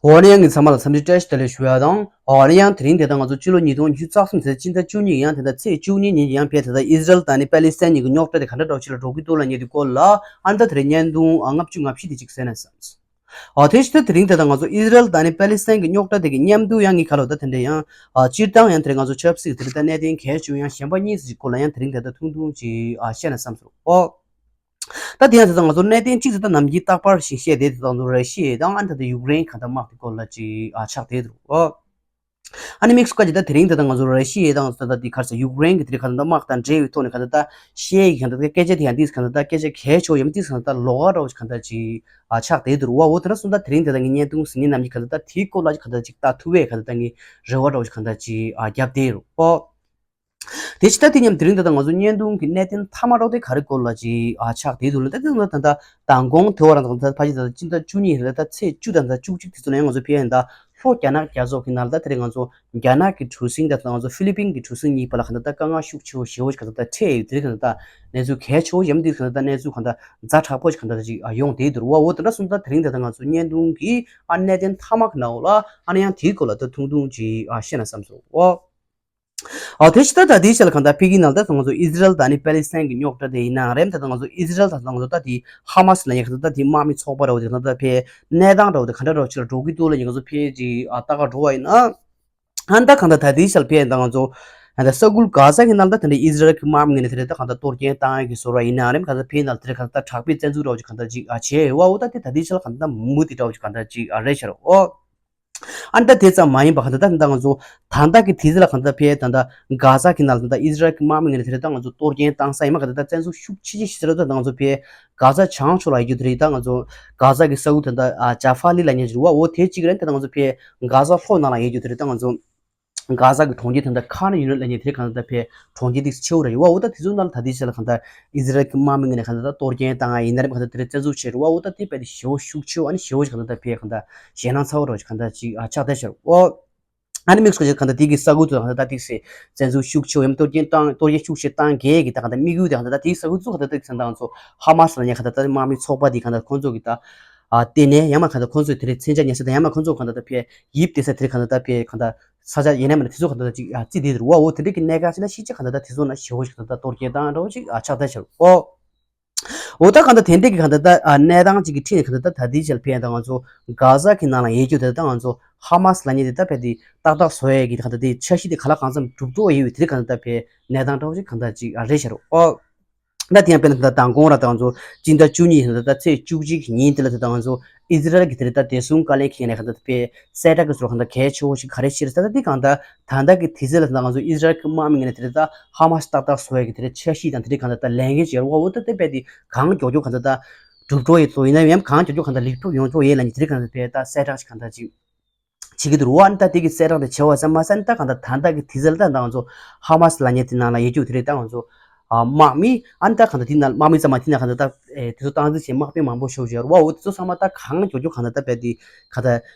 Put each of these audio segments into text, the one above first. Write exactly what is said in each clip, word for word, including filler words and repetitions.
འོ་ན་ཡང་ངས་ཚང་མ་ལ་འཚམས་འདྲི་བཀྲ་ཤིས་བདེ་ལེགས་ཞུ་ཡ་དང་། འོ་ན་ཡང་དེ་རིང་དེ་ལྟར་ང་ཚོ་ཕྱི་ལོ་ཉིས་སྟོང་ཉི་ཤུ་རྩ་གསུམ་ཚེས་སྤྱི་ཟླ་བཅུ་གཉིས་ཡང་དེ་ལྟར་ཚེས་བཅུ་གཉིས་ཉིན་ཡང་ཕེབས། དེ་ལྟར་ཨི་ཟི་རལ་དང་ནི་པེ་ལི་སི་ཐན་གཉིས་ཀྱི་རྙོག་དྲ་དེ་ག་འདྲ་འདྲ་བོ་ཞིག་ལ་འགྲོ་གི་འདུག་ལབ་མཁན་དེ་སྐོར་ལ་ཨ་ནི་ད་དེ་རིང་བརྙན་ཐུང་ཨ་ལྔ་བཅུ་ང་བཞི་དེ་ཅིག་གསན་ན་བསམས། ཨ་དེ་ཕྱི་ད་དེ་རིང་དེ་ལྟར་ང་ཚོ་ཨི་ཟི་རལ་དང་ནི་པེ་ལི་སི་ཐན་གྱི་རྙོག་དྲ་དེ་གི་མཉམ་དུ་ཡང་ངས་ག་ལབ་ད་དེ་འདྲ་ཡང་ཨ་སྤྱིར་བཏང་ཡང་དེ་རིང་ང་ཚོ་ཆབ་སྲིད་དེ་རིང་ད་གནད་དོན་གལ་ཆེ་བོ་ཡང་གཞན་པ་གཉིས་ཅིག་སྐོར་ལ་ཡང་དེ་རིང་དེ་ལྟར་ཐུང་ཐུང་ཅིག་ཨ་བཤད་ན་བསམས་སོང་ཨོ། ད་དེ་ཡང་དེ་ཚོ་ང་ཚོ་གནད་དོན་གཅིག་དེ་ད་ནམ་རྒྱུན་རྟག་པར་ཞིག་བཤད་དེ་དེ་ཚོ་ང་ཚོ་ར་ཤི་ཡ་དང་ཨ་ནི་ད་ལྟ་ཡུཀ་རེན་གང་ལྟར་དམག་དེ་སྐོར་ལ་ཅིག་ཨ་ཆགས་བསྡད་འདུག་ཨོ། ཨ་ནི་དམིགས་སུ་བཀར་ཅིག་ད་དེ་རིང་དེ་ད་ང་ཚོ་ར་ཤི་ཡ་དང་ད་ལྟ་དེ་ག་རེ་ཟེར་ཡུཀ་རེན་གྱི་དེ་རིང་གང་ལྟར་དམག་དང་འབྲེལ་བའི་ཐོག་ནས་གང་ལྟར་ད་བཤད་ཡིག་གང་ལྟར་སྐད་ཆ་དེ་ཡང་དེ་གང་ལྟར་ད་སྐད་ཆ་གལ་ཆེ་བོ་ཡིན་དེ་གང་ལྟར་ད་ལོགས་ཀ་འདྲ་བོ་ཅིག་གང་ལྟར་ཅིག་ཨ་ཆགས་བསྡད་འདུག་ཨོ། དེ་འདྲ་སོང་ད་དེ་རིང་དེ་ད་ངས་བརྙན་ཐུང་གཟིགས་མཁན་རྣམས་ཀྱིས་གང་ལྟར་ད་དེའི་སྐོར་ལ་ཅིག་གང་ལྟར་ཅིག་ལྟ་ཐུབ་པའི་གང་ལྟར་ད་ངས་རེ་བ་འདྲ་བོ་ཅིག་གང་ལྟར་ཅིག་ཨ་བརྒྱབ་བསྡད་ཡོད་ཨོ། དེ་ཕྱི་ད་དེ་མཉམ་དེ་རིང་ད་ལྟ་ང་ཚོ་བརྙན་ཐུང་གི་གནད་དོན་མཐའ་མ་རོགས་དེ་ག་རེ་སྐོར་ལ་ཅིག་ཨ་ཆགས་བསྡད་འདུག་ལ། ད་དེ་ད་ད་མདང་དགོང་དེ་བར་ད་ད་ཕ་ཅིག་ད་ད་སྤྱི་ཟླ་བཅུ་གཉིས་རེད། ད་ཚེས་བཅུ་དང་ད་བཅུ་གཅིག་དེ་ཚོ་ནས་ང་ཚོ་ཕེབས་ཡིན་ད་ལྷོ་རྒྱ་ནག་རྒྱ་མཚོ་གི་ནང་ལ་ད་དེ་རིང་ང་ཚོ་རྒྱ་ནག་གི་གྲུ་གཟིངས་ད་ད་ང་ཚོ་ཧྥི་ལི་པིན་གྱི་གྲུ་གཟིངས་གཉིས་བར་ལ་ག་ད་ད་དཀའ་ངལ་ཤུགས་ཆེ་བོ་ཞེ་བོ་ཞིག་ག་ད་ད་འཕྲད་ཡོད། དེ་རིང་ག་ད་ད་གནས་ཚུལ་གལ་ཆེ་བོ་ཡིན་དུས་ག་ད་ད་གནས་ཚུལ་ག་ད་ཛ་དྲག་པོ་ཞིག་ག་ད་ད་ཅིག་ཨ་ཡོང་བསྡད་འདུག་ཨོ། དེ་འདྲ་སོང་ད་དེ་རིང་ད་ད་ང་ཚོ་བརྙན་ཐུང་གི་ཨ་གནད་དོན་མཐའ་མ་གི་ནང་ལ་ཨ་ནི་ཡང་དེའི་སྐོར་ལ་ད་ཐུང་ཐུང་ཅིག་ཨ་བཤད་ན་བསམ་སོང་ཨོ། ཨ་དེ་ཕྱི་ད་ད་དེའི་ཆ་ལ་གང་ལྟར་ཕ་གི་ནང་ད་ང་ཚོ་ཨི་ཟི་རལ་དང་ནི་པེ་ལི་སི་ཐན་གྱི་རྙོག་དྲ་དེ་ཡིན་ནའང་རེད། ད་ང་ཚོ་ཨི་ཟི་རལ་དང་ང་ཚོ་ད་དེ་ཧ་མ་སི་ལབ་མཁན་གང་ལྟར་ད་དེ་དམག་མི་ཚོགས་པ་འདྲ་བོ་དེ་གང་ལྟར་ཕེབས་གནས་སྟངས་འདྲ་བོ་དེ་ག་འདྲ་འདྲ་བོ་ཅིག་ལ་འགྲོ་གི་འདུག་ལབ་མཁན་ང་ཚོ་ཕེབས་ཅིག་ཨ་ལྟ་ག་འགྲོ་བ་ཡིན་ན། ཨ་ནི་ད་གང་ལྟར་ད་དེའི་ཆ་ལ་ཕེབས་ད་ང་ཚོ་ཨ་ད་ས་ཁུལ་གྷ་ཟ་གི་ནང་ད་དེ་འདྲ་ཨི་ཟི་རལ་གྱི་དམག་མི་ངོས་ནས་དེ་འདྲ་ད་གང་ལྟར་གཏོར་སྐྱོན་བཏང་ཡག་གི་བཟོ་འདྲ་ཡིན་ནའང་རེད། གང་ལྟར་ཕེབས་ནང་དེ་འདྲ་གང་ལྟར་དྲག་པོའི་བཙན་འཛུལ་འདྲ་བོ་ཅིག་གང་ལྟར་ཅིག་ཨ་བྱས་ཡོད་ཨོ། ད་དེ་ད་དེའི་ཆ་ལ་གང་ལྟར་མུ་མཐུད་འདྲ་བོ་ཅིག་གང་ལྟར་ཅིག་ཨ་རེད་ཤག་ཨོ། ཨ་ནི་ད་དེ་ཙམ་མ་ཡིན་པ་གང་ལྟར་ད་ད་ང་ཚོ་ད་ལྟ་གི་དུས་ཚོད་ལ་གང་ལྟར་ཕེབས་ད་ལྟ་གྷ་ཟ་གི་ནང་ལ་ད་ལྟ་ཨི་ཟི་རལ་གྱི་དམག་མི་ངོས་ནས་དེ་འདྲ་ད་ང་ཚོ་གཏོར་སྐྱོན་བཏང་ས་ཡིན་མ་གང་ལྟར་ད་བཙན་འཛུལ་ཤུགས་ཆེ་ཆེ་ཞིག་ཟེར་ད་ད་ང་ཚོ་ཕེབས་གྷ་ཟ་བྱང་ཕྱོགས་ལ་ཡོད་རྒྱུ་དེ་རེད། ད་ང་ཚོ་གྷ་ཟ་གི་ས་ཁུལ་དེ་འདྲ་ཨ་ཇ་ཧྥ་ལི་ལབ་མཁན་ཅིག་རེད་བ། འོ་དེ་གཅིག་རེད། ད་ང་ཚོ་ཕེབས་གྷ་ཟ་ལྷོ་ནང་ལ་ཡོད་རྒྱུ་དེ་རེད། ད་ང་ཚོ་གྷ་ཟ་གི་གྲོང་ཁྱེར་དེ་འདྲ་ཁཱན་ཡུ་ནིས་ལབ་མཁན་དེ་གང་ལྟར་ཕེབས་གྲོང་ཁྱེར་དེ་ཆེ་བོ་རེད་བ། འོ་ད་དེ་ཚོའི་ནང་ལ་ད་དེ་ཆ་ལ་གང་ལྟར་ཨི་ཟི་རལ་གྱི་དམག་མི་ངོས་ནས་གང་ལྟར་ད་གཏོར་སྐྱོན་བཏང་ཡ་ཡིན་ན་རེད། གང་ལྟར་དེ་རེད་བཙན་འཛུལ་བྱས་རེད་བ། འོ་ད་དེ་དཔེ་དེ་ཞེ་བོ་ཤུགས་ཆེ་བོ་ཨ་ནི་ཞེ་བོ་ཞིག་གང་ལྟར་ད་ཕེབས་གང་ལྟར་ཞེད་སྣང་ཚ་བོ་འདྲ་བོ་ཞིག་གང་ལྟར་ཅིག་ཨ་ཆགས་བསྡད་ཤག་འོ། ཨ་ནི་དམིགས་སུ་བཀར་གང་ལྟར་དེ་གི་ས་ཁུལ་དུ་གང་ལྟར་ཏིག་སེ་བཙན་འཛུལ་ཤུགས་ཆེ་བ་ཡང་གཏོར་སྐྱོན་བཏང་གཏོར་སྐྱོན་ཤུགས་ཆེ་བཏང་གས་ཀྱི་ད་གང་ལྟར་དམིགས་ཡུལ་དེ་གང་ལྟར་ད་དེའི་ས་ཁུལ་ཚོ་གང་ལྟར་ཏིག་སེ་ད་ང་ཚོ་ཧ་མ་སི་ལབ་མཁན་གང་ལྟར་ད་དམག་མི་ཚོགས་པ་དེ་གང་ལྟར་ཁོང་ཚོ་གི་ད་ཨ་ལྟེ་གནས་ཡང་མ་གང་ལྟར་ཁོང་ཚོས་དེ་རིང་མཚོན་ཆ་ཉར་ས་དང་ཡང་མ་གང་ལྟར་ཁོང་ཚོ་གང་ལྟར་ད་ཕེབས་ཡིབ་སྡོད་ས་དེ་རིང་གང་ལྟར་ད་ཕེབས་གང་ལྟར་ས་ཆ་ཡིན་ན་མིན་ན་དེ་ཚོ་གང་ལྟར་ད་ཅིག་ཨ་རྩིས་བསྡད་འདུག་བ། འོ་དེ་འདྲ་གི་གནད་འགག་ཅིག་ན་ཤེས་བྱ་གང་ལྟར་ད་དེ་ཚོ་ན་ཞེ་བོ་ཞིག་གང་ལྟར་ད་གཏོར་སྐྱོན་བཏང་འདྲ་བོ་ཅིག་ཨ་ཆགས་བསྡད་ཤག་འོ། འོ་ད་གང་ལྟར་དེ་འདྲས་ཀྱི་གང་ལྟར་ད་ཨ་གནས་སྟངས་ཅིག་གི་ཁྲིད་ནས་གང་ལྟར་ད་ད་ལྟའི་ཆར་ཕེབས་ད་ང་ཚོ་གྷ་ཟ་གི་ནང་ལ་ཡོད་རྒྱུ་དེ་ད་ང་ཚོ་ཧ་མ་སི་ལབ་མཁན་དེ་ད་ཕེབས་དེ་ཏག་ཏག་བཟོ་ཡས་ཀྱི་གང་ལྟར་དེ་འཆར་གཞི་དེ་ག་ལ་གང་འཚམ་གྲུབ་འགྲོ་ཡོད་པའི་དེ་གང་ལྟར་ད་ཕེབས་གནས་སྟངས་འདྲ་བོ་ཅིག་གང་ལྟར་ཅིག་ཨ་རེད་ཤག་འོ། ད་དེ་ཡང་དཔེར་ན་ད་ལྟ་མདང་དགོང་ར་ད་ང་ཚོ་སྤྱི་ཟླ་བཅུ་གཉིས་ད་ལྟ་ཚེས་བཅུ་གཅིག་ཉིན་དེ་ལ་ད་ལྟ་ང་ཚོ་ཨི་ཟི་རལ་གྱི་དེ་རེད་ད་བདེ་སྲུང་བཀའ་བློན་ཁྱེད་ནས་གང་ལྟར་ད་ཕེབས་གསལ་བསྒྲགས་ཀྱི་ཟུར་གང་ལྟར་གལ་ཆེ་བོ་ཞིག་ག་རེ་བཤད་རེད་ཟེར་ད་དེ་གང་ལྟར་ད་ལྟ་གི་དུས་ཚོད་ལ་ད་ང་ཚོ་ཨི་ཟི་རལ་གྱི་དམག་མི་ངོས་ནས་དེ་རེད་ད་ཧ་མ་སི་ཏག་ཏག་བཟོ་ཡས་ཀྱི་དེ་རེད་འཆར་གཞི་དང་དེ་རེད་གང་ལྟར་ད་ལས་འགན་ཅིག་ཡོད་རེད་བ། འོ་ད་དེ་དཔེ་དེ་གང་མགྱོགས་མགྱོགས་གང་ལྟར་ད་གྲུབ་འགྲོ་ཡས་བཟོ་ཡིན་ན་ཡང་གང་མགྱོགས་མགྱོགས་གང་ལྟར་ལེགས་གྲུབ་ཡོང་ཆོག་ཡས་ལབ་མཁན་དེ་རེད་གང་ལྟར་དཔེ་ད་གསལ་བསྒྲགས་ཅིག་གང་ལྟར་ཅིག་བྱེད་ཀྱི་འདུག་རེད་བ། ཨ་ནི་ད་དེ་གི་གསལ་བསྒྲགས་དེ་བྱས་པ་ཙམ་མ་ཟད་ཨ་ནི་ད་གང་ལྟར་ད་ལྟ་གི་དུས་ཚོད་ལ་ད་ང་ཚོ་ཧ་མ་སི་ལབ་མཁན་དེ་ནང་ལ་ཡོད་རྒྱུ་དེ་རེད་ད་ང་ཚོ་ཨ་དམག་མི་ཨ་ནི་ད་གང་ལྟར་དེ་ནང་དམག་མི་ཙམ་མ་དེ་ནང་གང་ལྟར་ད་ཨེ་དེ་ཚོ་སྟངས་འཛིན་བྱེད་དམག་དཔོན་མང་པོ་ཞིག་ཡོད་རེད་བ། འོ་དེ་ཚོ་ཚང་མ་ད་གང་མགྱོགས་མགྱོགས་གང་ལྟར་ད་དཔེ་དེ་ག་ད་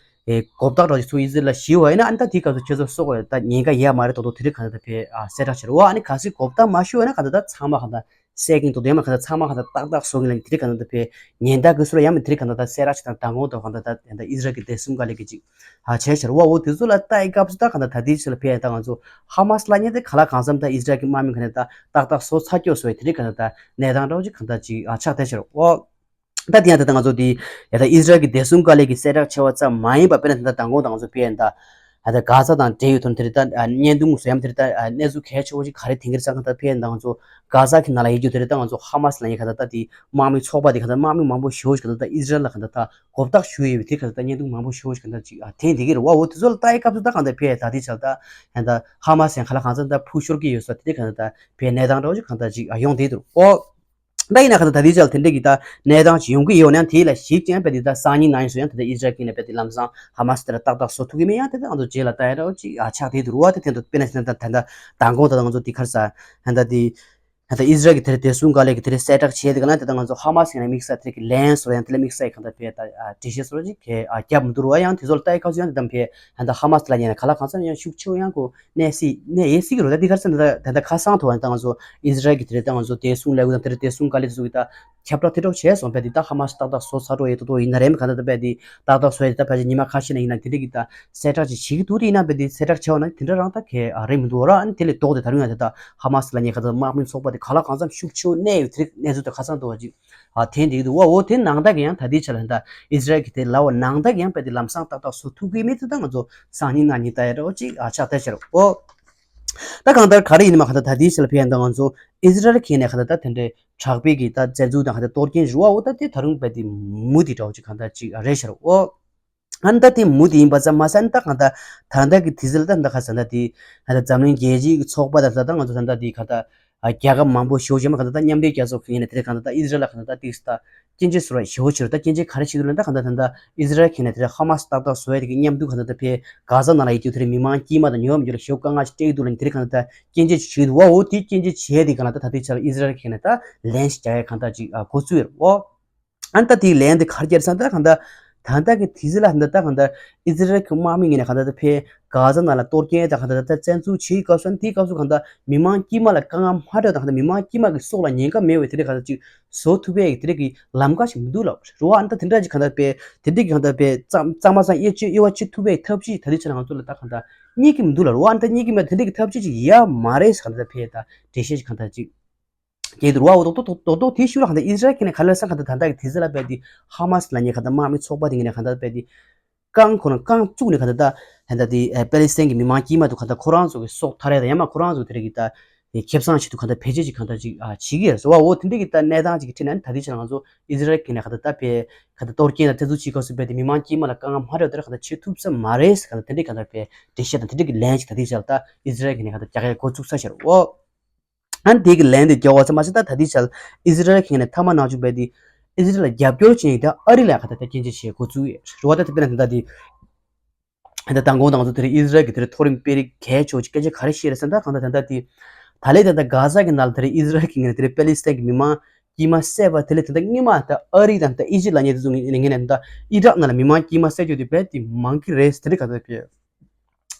ཨེ་གོ་བརྡ་འདྲ་ཞིག་ཚུར་ཨི་ཟི་རལ་ལ་ཞུས་པ་ཡིན་ན་ཨ་ནི་ད་དེ་སྐབས་སུ་ཁྱེད་ཚོ་སོགས་ད་ཉེན་ཁ་ཡོད་མ་རེད་མདོག་མདོག་དེ་རིང་གང་ལྟར་ད་དཔེ་ཨ་གསལ་བསྒྲགས་བྱས་རེད་བ། ཨ་ནི་གལ་སྲིད་གོ་བརྡ་མ་ཞུས་པ་ཡིན་ན་གང་ལྟར་ད་ཚང་མ་གང་ལྟར་གསལ་གྱི་མདོག་མདོག་ཡོད་མ་གང་ལྟར་ཚང་མ་གང་ལྟར་ཏག་ཏག་བཟོ་གི་ལབ་ནས་དེ་རིང་གང་ལྟར་ད་དཔེ་ཉེན་བརྡ་གི་ཚུར་ཡང་མིན་དེ་རིང་གང་ལྟར་ད་གསལ་བསྒྲགས་བྱས་དང་མདང་དགོང་དང་གང་ལྟར་ད་ད་ཨི་ཟི་རལ་གྱི་བདེ་སྲུང་བཀའ་བློན་གྱིས་ཅིག་ཨ་བྱས་ཤར་བ། འོ་དེ་ཚོ་ལ་ལྟ་ཡི་སྐབས་སུ་ད་གང་ལྟར་ད་ལྟའི་ཆ་ལ་ཕེབས་ཡ་ད་ང་ཚོ་ཧ་མ་སི་ལབ་མཁན་དེ་གང་ལ་གང་འཚམ་ད་ཨི་ཟི་རལ་གྱི་དམག་མི་གང་ལྟར་ད་ཏག་ཏག་བཟོ་ཚར་སྐྱོ་བཟོ་ཡི་དེ་རིང་གང་ལྟར་ད་གནས་སྟངས་འདྲ་བོ་ཅིག་གང་ལྟར་ཅིག་ཨ་ཆགས་བསྡད་ཤར་བ། ད་དེ་ཡང་ད་ལྟ་ང་ཚོ་འདི་ཡ་ད་ཨི་ཟི་རལ་གྱི་བདེ་སྲུང་བཀའ་བློན་གྱིས་གསལ་བསྒྲགས་བྱས་པ་ཙམ་མ་ཡིན་པ་དཔེར་ན་ད་ལྟ་མདང་དགོང་ད་ང་ཚོ་ཕེབས་ཡ་ད་ད་ལྟ་གྷ་ཟ་དང་འབྲེལ་ཡོད་དོན་དེ་རེད་ད་བརྙན་ཐུང་བཟོ་ཡ་དེ་རེད་ད་གནས་ཚུལ་གལ་ཆེ་བོ་ཞིག་ག་རེ་དེང་གི་རེད་ཟེར་ན་ད་ལྟ་ཕེབས་ཡ་ད་ང་ཚོ་གྷ་ཟ་གི་ནང་ལ་ཡོད་རྒྱུ་དེ་རེད་ད་ང་ཚོ་ཧ་མ་སི་ལབ་མཁན་གང་ལྟར་ད་དེ་དམག་མི་ཚོགས་པ་དེ་གང་ལྟར་དམག་མི་མང་པོ་ཞེ་བོ་ཞིག་གང་ལྟར་ད་ཨི་ཟི་རལ་ལ་གང་ལྟར་ད་གོ་བརྡ་ཞུས་ཡོད་པའི་དེ་གང་ལྟར་ད་བརྙན་ཐུང་མང་པོ་ཞེ་བོ་ཞིག་གང་ལྟར་ཅིག་ཨ་འཐེན་བསྡད་ཀྱི་རེད་བ། འོ་དེ་ཚོ་ལ་ལྟ་ཡི་སྐབས་སུ་ད་གང་ལྟར་ཕེབས་ཡ་ད་དེ་ཆ་ལ་ད་ཡ་ད་ཧ་མ་སི་ཡང་གང་ལ་གང་འཚམ་ད་ཕུ་ཤོར་གྱི་ཡོད་ས་དེ་གང་ལྟར་ད་ཕེབས་གནས་སྟངས་འདྲ་བོ་ཞིག་གང་ལྟར་ཅིག་ཨ་ཡོང་བསྡད་འདུག་ཨོ། ད་ཡིན་ན་གང་ལྟར་ད་ལྟའི་ཆར་དེ་འདྲ་གི་ད་གནས་སྟངས་ཅིག་ཡོང་གི་ཡོད་ན་ཡང་དེ་ལ་གཞིགས་ཀྱང་དཔེ་དེ་ད་སང་ཉིན་གནངས་ཉིན་སུ་ཡང་ད་ལྟ་ཨི་ཟི་རལ་གྱི་ནས་དཔེ་དེ་ལམ་སང་ཧ་མ་སི་དེ་ལ་ཏག་ཏག་བཟོ་ཐུབ་ཀྱི་མེད། ཡང་དེ་ད་ང་ཚོ་རྗེས་ལ་ལྟ་ཡ་འདྲ་བོ་ཅིག་ཨ་ཆགས་བསྡད་འདུག་རུ་བ། དེ་དེ་འདྲ་དཔེར་ན་ཟེར་ན་ད་ད་ད་མདང་དགོང་ད་ང་ཚོ་དེ་ག་རེ་ཟ་ད་ད་དེ་ ད་ཨི་ཟི་རལ་གྱི་དེ་རེད་བདེ་སྲུང་བཀའ་བློན་གྱི་དེ་རེད་གསལ་བསྒྲགས་བྱས་དེ་ག་ན་དེ་ད་ང་ཚོ་ཧ་མ་སི་ཡིན་ན་དམིགས་བསལ་དེ་རེད་ཀྱི་ལན་སོགས་ཡང་དེ་ལ་དམིགས་བསལ་གྱི་གང་ལྟར་བས་ད་འགྲེལ་བཤད་སོགས་ཅིག་གི་རྒྱབ་མི་འདུག་རུ་བ། ཡང་དེ་ཚོ་ལ་ལྟ་ཡི་སྐབས་སུ་ཡང་དེ་དམ་བས་ད་ཧ་མ་སི་ལ་ཉེ་ན་ག་ལ་གང་འཚམ་ཡང་ཤུགས་ཆེ་བོ་ཡང་གོ་གནས་སྲིད་གནས་ཡེ་སྲིད་ཀྱི་རུ་ད་དེ་ག་རེ་ཟེར་ན་ད་ད་ཁ་སང་ཐོག་ད་ང་ཚོ་ཨི་ཟི་རལ་གྱི་དེ་རེད་ད་ང་ཚོ་བདེ་སྲུང་ལས་འགུལ་དང་དེ་རེད་བདེ་སྲུང་བཀའ་བློན་དེ་ཚོ་གི་ད་ཁྱབ་བསྒྲགས་དེ་འདྲ་བྱས་སོང་བས་དེ་ད་ཧ་མ་སི་ཏག་ཏག་བཟོ་ཚར་འགྲོ་ཡེ་ཏོག་ཏོ་ཡིན་ན་རེད་མི་ག་ད་ད་བས་དེ་ཏག་ཏག་བཟོ་ཡེ་དེ་ད་ཕལ་ཆེར་ཉི་མ་ཁ་ཤས་ན་ཡིན་ན་དེ་འདྲ་གི་ད་གསལ་བསྒྲགས་ཅིག་བྱེད་ཀྱི་འདུག་དེ་ཡིན་ན་བས་དེ་གསལ་བསྒྲགས་བྱས་བ་ན་དེ་འདྲ་རང་ད་གས་རེད་མི་འདུག་ར། ཨ་ནི་དེ་ལས་ལྡོག་སྟེ་ད་རུང་ཡང་དེ་ད་ཧ་མ་སི་ལ་ཉེ་ག་ད་དམག་མི་ཚོགས་པ་དེ་ག་ལ་གང་འཚམ་ཤུགས་ཆེ་བོ་གནས་ཡོད་དེ་རིགས་གནས་ཚུལ་དེ་ཁ་སང་འདུག་བ་ཅིག་ཨ་དེ་འདི་འདུག་བ། འོ་དེ་ནང་ད་གི་ཡང་ད་དེ་ཆ་ལ་ད་ཨི་ཟི་རལ་གྱི་དེ་ལ་བ་ནང་ད་གི་ཡང་བས་དེ་ལམ་སང་ཏག་ཏག་བཟོ་ཐུབ་ཀྱི་མེད་དེ་ད་ང་ཚོ་སང་ཉིན་གནངས་ཉིན་ད་ཡ་འདྲ་བོ་ཅིག་ཨ་ཆགས་བསྡད་ཤར་འོ། ད་གང་ལྟར་ག་རེ་ཡིན་མ་གང་ལྟར་ད་ལྟའི་ཆར་ལ་ཕེབས་ཡ་འདི་ང་ཚོ་ཨི་ཟི་རལ་གྱི་ནས་གང་ལྟར་ད་དེ་འདྲའི་དྲག་པོའི་གི་ད་བཙན་འཛུལ་དང་གང་ལྟར་གཏོར་སྐྱོན་རུ་བ་འོ་ད་དེ་ད་རུང་རྦད་དེ་མུ་མཐུད་འདྲ་བོ་ཅིག་གང་ལྟར་ཅིག་རེད་ཤག་འོ། ཨ་ནི་ད་དེ་མུ་མཐུད་ཡིན་པ་ཙམ་མ་ཟད་ཨ་ནི་ད་གང་ལྟར་ད་ལྟ་གི་དུས་ཚོད་ལ་ད་ད་ག་ས་ད་དེ་ད་ལྟ་འཛམ་གླིང་རྒྱལ་སྤྱིའི་གི་ཚོགས་པ་དང་ད་ལྟ་ང་ཚོ་ད་ལྟ་དེ་གང་ལྟར་རྒྱལ་ཁབ་མང་པོ་ཞེ་པོ་ཅིག་མ་གང་ལྟར་ད་མཉམ་འབྲེལ་རྒྱལ་ཚོགས་ཀྱི་ནས་དེ་རེད་གང་ལྟར་ད་ཨི་ཟི་རལ་ལ་གང་ལྟར་ད་དེ་ད་སྐྱོན་བརྗོད་ཟེར་བ་ཞེ་པོ་ཅིག་རེད། ད་སྐྱོན་བརྗོད་ག་རེ་བྱེད་འདུག་ལབ་ན་ད་གང་ལྟར་ད་ལྟ་ཨི་ཟི་རལ་གྱི་ནས་དེ་རེད་ཧ་མ་སི་ཏག་ཏག་བཟོ་ཡ་དེ་གི་མཉམ་དུ་གང་ལྟར་ད་ཕེ་གྷ་ཟ་ནང་ལ་ཡོད་རྒྱུ་དེ་རེད་མི་མང་དཀྱུས་མ་དང་ཉོ་བ་མི་ཉོ་ལ་ཞེ་པོ་དཀའ་ངལ་ཞིག་སྤྲད་ཀྱི་འདུག་ལབ་ནས་དེ་རེད་གང་ལྟར་ད་སྐྱོན་བརྗོད་ཅིག་བྱེད་འདུག་བ། འོ་དེ་སྐྱོན་བརྗོད་བྱས་དེ་གང་ལྟར་ད་དེ་ཆ་ལ་ཨི་ཟི་རལ་གྱི་ནས་ད་ལན་ཞིག་རྒྱག་ཡ་གང་ལྟར་ཅིག་འགོ་བཙུགས་ཡོད་རེད་འོ། ཨ་ནི་ད་དེའི་ལན་དེ་ག་རེ་བྱས་རེད་ཟེར་ན་ད་གང་ལྟར་ད་ལྟ་གི་དུས་ཚོད་ལ་ད་ལྟ་གང་ལྟར་ཨི་ཟི་རལ་གྱི་དམག་མི་ངོས་ནས་གང་ལྟར་ད་ཕེ་གྷ་ཟ་ནང་ལ་གཏོར་སྐྱོན་དང་གང་ལྟར་ད་བཙན་འཛུལ་བྱེད་སྐབས་སུ་ཨ་ནི་དེའི་སྐབས་སུ་གང་ལྟར་མི་མང་དཀྱུས་མ་ལ་དཀའ་ངལ་མ་འཕྲད་དང་གང་ལྟར་མི་མང་དཀྱུས་མ་གི་སྲོག་ལ་ཉེན་ཁ་མེད་པའི་དེ་འདྲའི་གང་ལྟར་ཅིག་བཟོ་ཐུབ་པའི་དེ་འདྲའི་གི་ལམ་ཁ་ཞིག་མི་འདུག་ལབ་རེད་བ། ཨ་ནི་ད་དེ་འདྲ་ཅིག་གང་ལྟར་ཕེ་དེ་འདྲའི་གི་གང་ལྟར་ཕེ་གཙང་གཙང་མ་གཙང་དབྱེ་གཅོད་དབྱེ་བ་གཅོད་ཐུབ་པའི་ཐབས་ཤེས་ད་ལྟའི་ཆ་ལ་ང་ཚོ་ལ་ད་གང་ལྟར་རྙེད་ཀྱི་མི་འདུག་ལབ་རེད་བ། ཨ་ནི་ད་རྙེད་ཀྱི་མེད་དེ་འདྲའི་གི་ཐབས་ཤེས་ཅིག་ཡོད་མ་རེད་ཟེར་གང་ལྟར་ཕེ་ད་འགྲེལ་བཤད་ཅིག་གང་ལྟར་ཅིག་སྐྱེས་འདུག་བ། འོ་རྡོག་རྡོག་རྡོག་རྡོག་དེའི་ཤུགས་ལ་གང་ལྟར་ཨི་ཟི་རལ་གྱི་ནས་ག་ལེར་སང་གང་ལྟར་ད་ལྟ་གི་དུས་ཚོད་ལ་རྦད་དེ་ཧ་མ་སི་ལབ་མཁན་གང་ལྟར་དམག་མི་ཚོགས་པ་དེ་གི་ནས་གང་ལྟར་རྦད་དེ་རྐང་ཁོ་རང་རྐང་བཙུགས་ནས་གང་ལྟར་ད་ད་ལྟ་དེ་ཨ་པེ་ལི་སི་ཐན་གྱི་མི་མང་དཀྱུས་མ་དུ་གང་ལྟར་ཁོ་རང་ཚོ་གི་སྲོག་ཐར་ཡ་དང་ཡང་མ་ཁོ་རང་ཚོ་དེ་རིགས་ཀྱི་ད་དེ་ཁེ་བཟང་ཆེད་དུ་གང་ལྟར་བེད་སྤྱོད་ཅིག་གང་ལྟར་ཅིག་ཨ་བྱེད་ཀྱི་ཡོད་རེད་ཟེར་བ། འོ་དེ་འདྲ་གི་ད་གནས་སྟངས་ཅིག་གི་ཁྲོད་ནས་ད་ལྟའི་ཆ་ལ་ང་ཚོ་ཨི་ཟི་རལ་གྱི་ནས་གང་ལྟར་ད་རྦད་གང་ལྟར་གཏོར་སྐྱོན་དང་བཙན་འཛུལ་བྱེད་སྐབས་སུ་རྦད་དེ་མི་མང་དཀྱུས་མ་ལ་དཀའ་ངལ་མ་འཕྲད་དེ་གང་ལྟར་བྱེད་ཐུབ་ས་མ་རེད་ཟེར་གང་ལྟར་དེ་འདྲའི་གང་ལྟར་རྦད་འགྲེལ་བཤད་དང་དེ་འདྲ་གི་ལན་ཅིག་ད་ལྟའི་ཆ་ལ་ད་ཨི་ཟི་རལ་གྱི་ནས་གང་ལྟར་རྒྱག་ཡ་འགོ་བཙུགས་ཚར་ཤག་རེད་བ། ཨ་ནི་དེ་གི་ལན་དེ་རྒྱག་པ་ཙམ་མ་ཟད་ད་ད་ལྟའི་ཆར་ཨི་ཟི་རལ་གྱི་ནས་མཐའ་མ་ནང་བཅུག་པའི་དེ་ཨི་ཟི་རལ་ལ་རྒྱབ་སྐྱོར་བྱེད་མཁན་དེ་ཨ་རི་ལ་གང་ལྟར་ད་སྐྱོན་བརྗོད་བྱེད་འགོ་བཙུགས་ཡོད་རེད་བ། ད་དེ་དཔེར་ན་ད་ལྟ་དེ་ད་ལྟ་མདང་དགོང་དང་ཚོ་དེ་རིང་ཨི་ཟི་རལ་གྱི་དེ་རིང་མཐོ་རིམ་དཔོན་རིགས་གལ་ཆེ་བ་ཅིག་སྐད་ཆ་ག་རེ་བཤད་རེད་ཟེར་ན་ད་གང་ལྟར་ད་ལྟ་དེ་ད་ལན་ད་ལྟ་གྷ་ཟ་གི་ནང་ལ་དེ་རིང་ཨི་ཟི་རལ་གྱི་ངོས་ནས་དེ་རིང་པེ་ལི་སི་ཐན་གྱི་མི་མང་དཀྱུས་མ་བསད་པ་དེ་ལས་ད་ལྟ་སྔོན་མ་ད་ཨ་རི་དང་ད་ཨི་ཇིབ་ལབ་མཁན་དེ་ཚོ་ངོས་ནས་ད་ཨི་རག་ནང་ལ་མི་མང་དཀྱུས་མ་བསད་རྒྱུ་དེ་རྦད་དེ་མང་གི་རེད་ཟེར་དེ་རིང་གང་ལྟར་བཤད།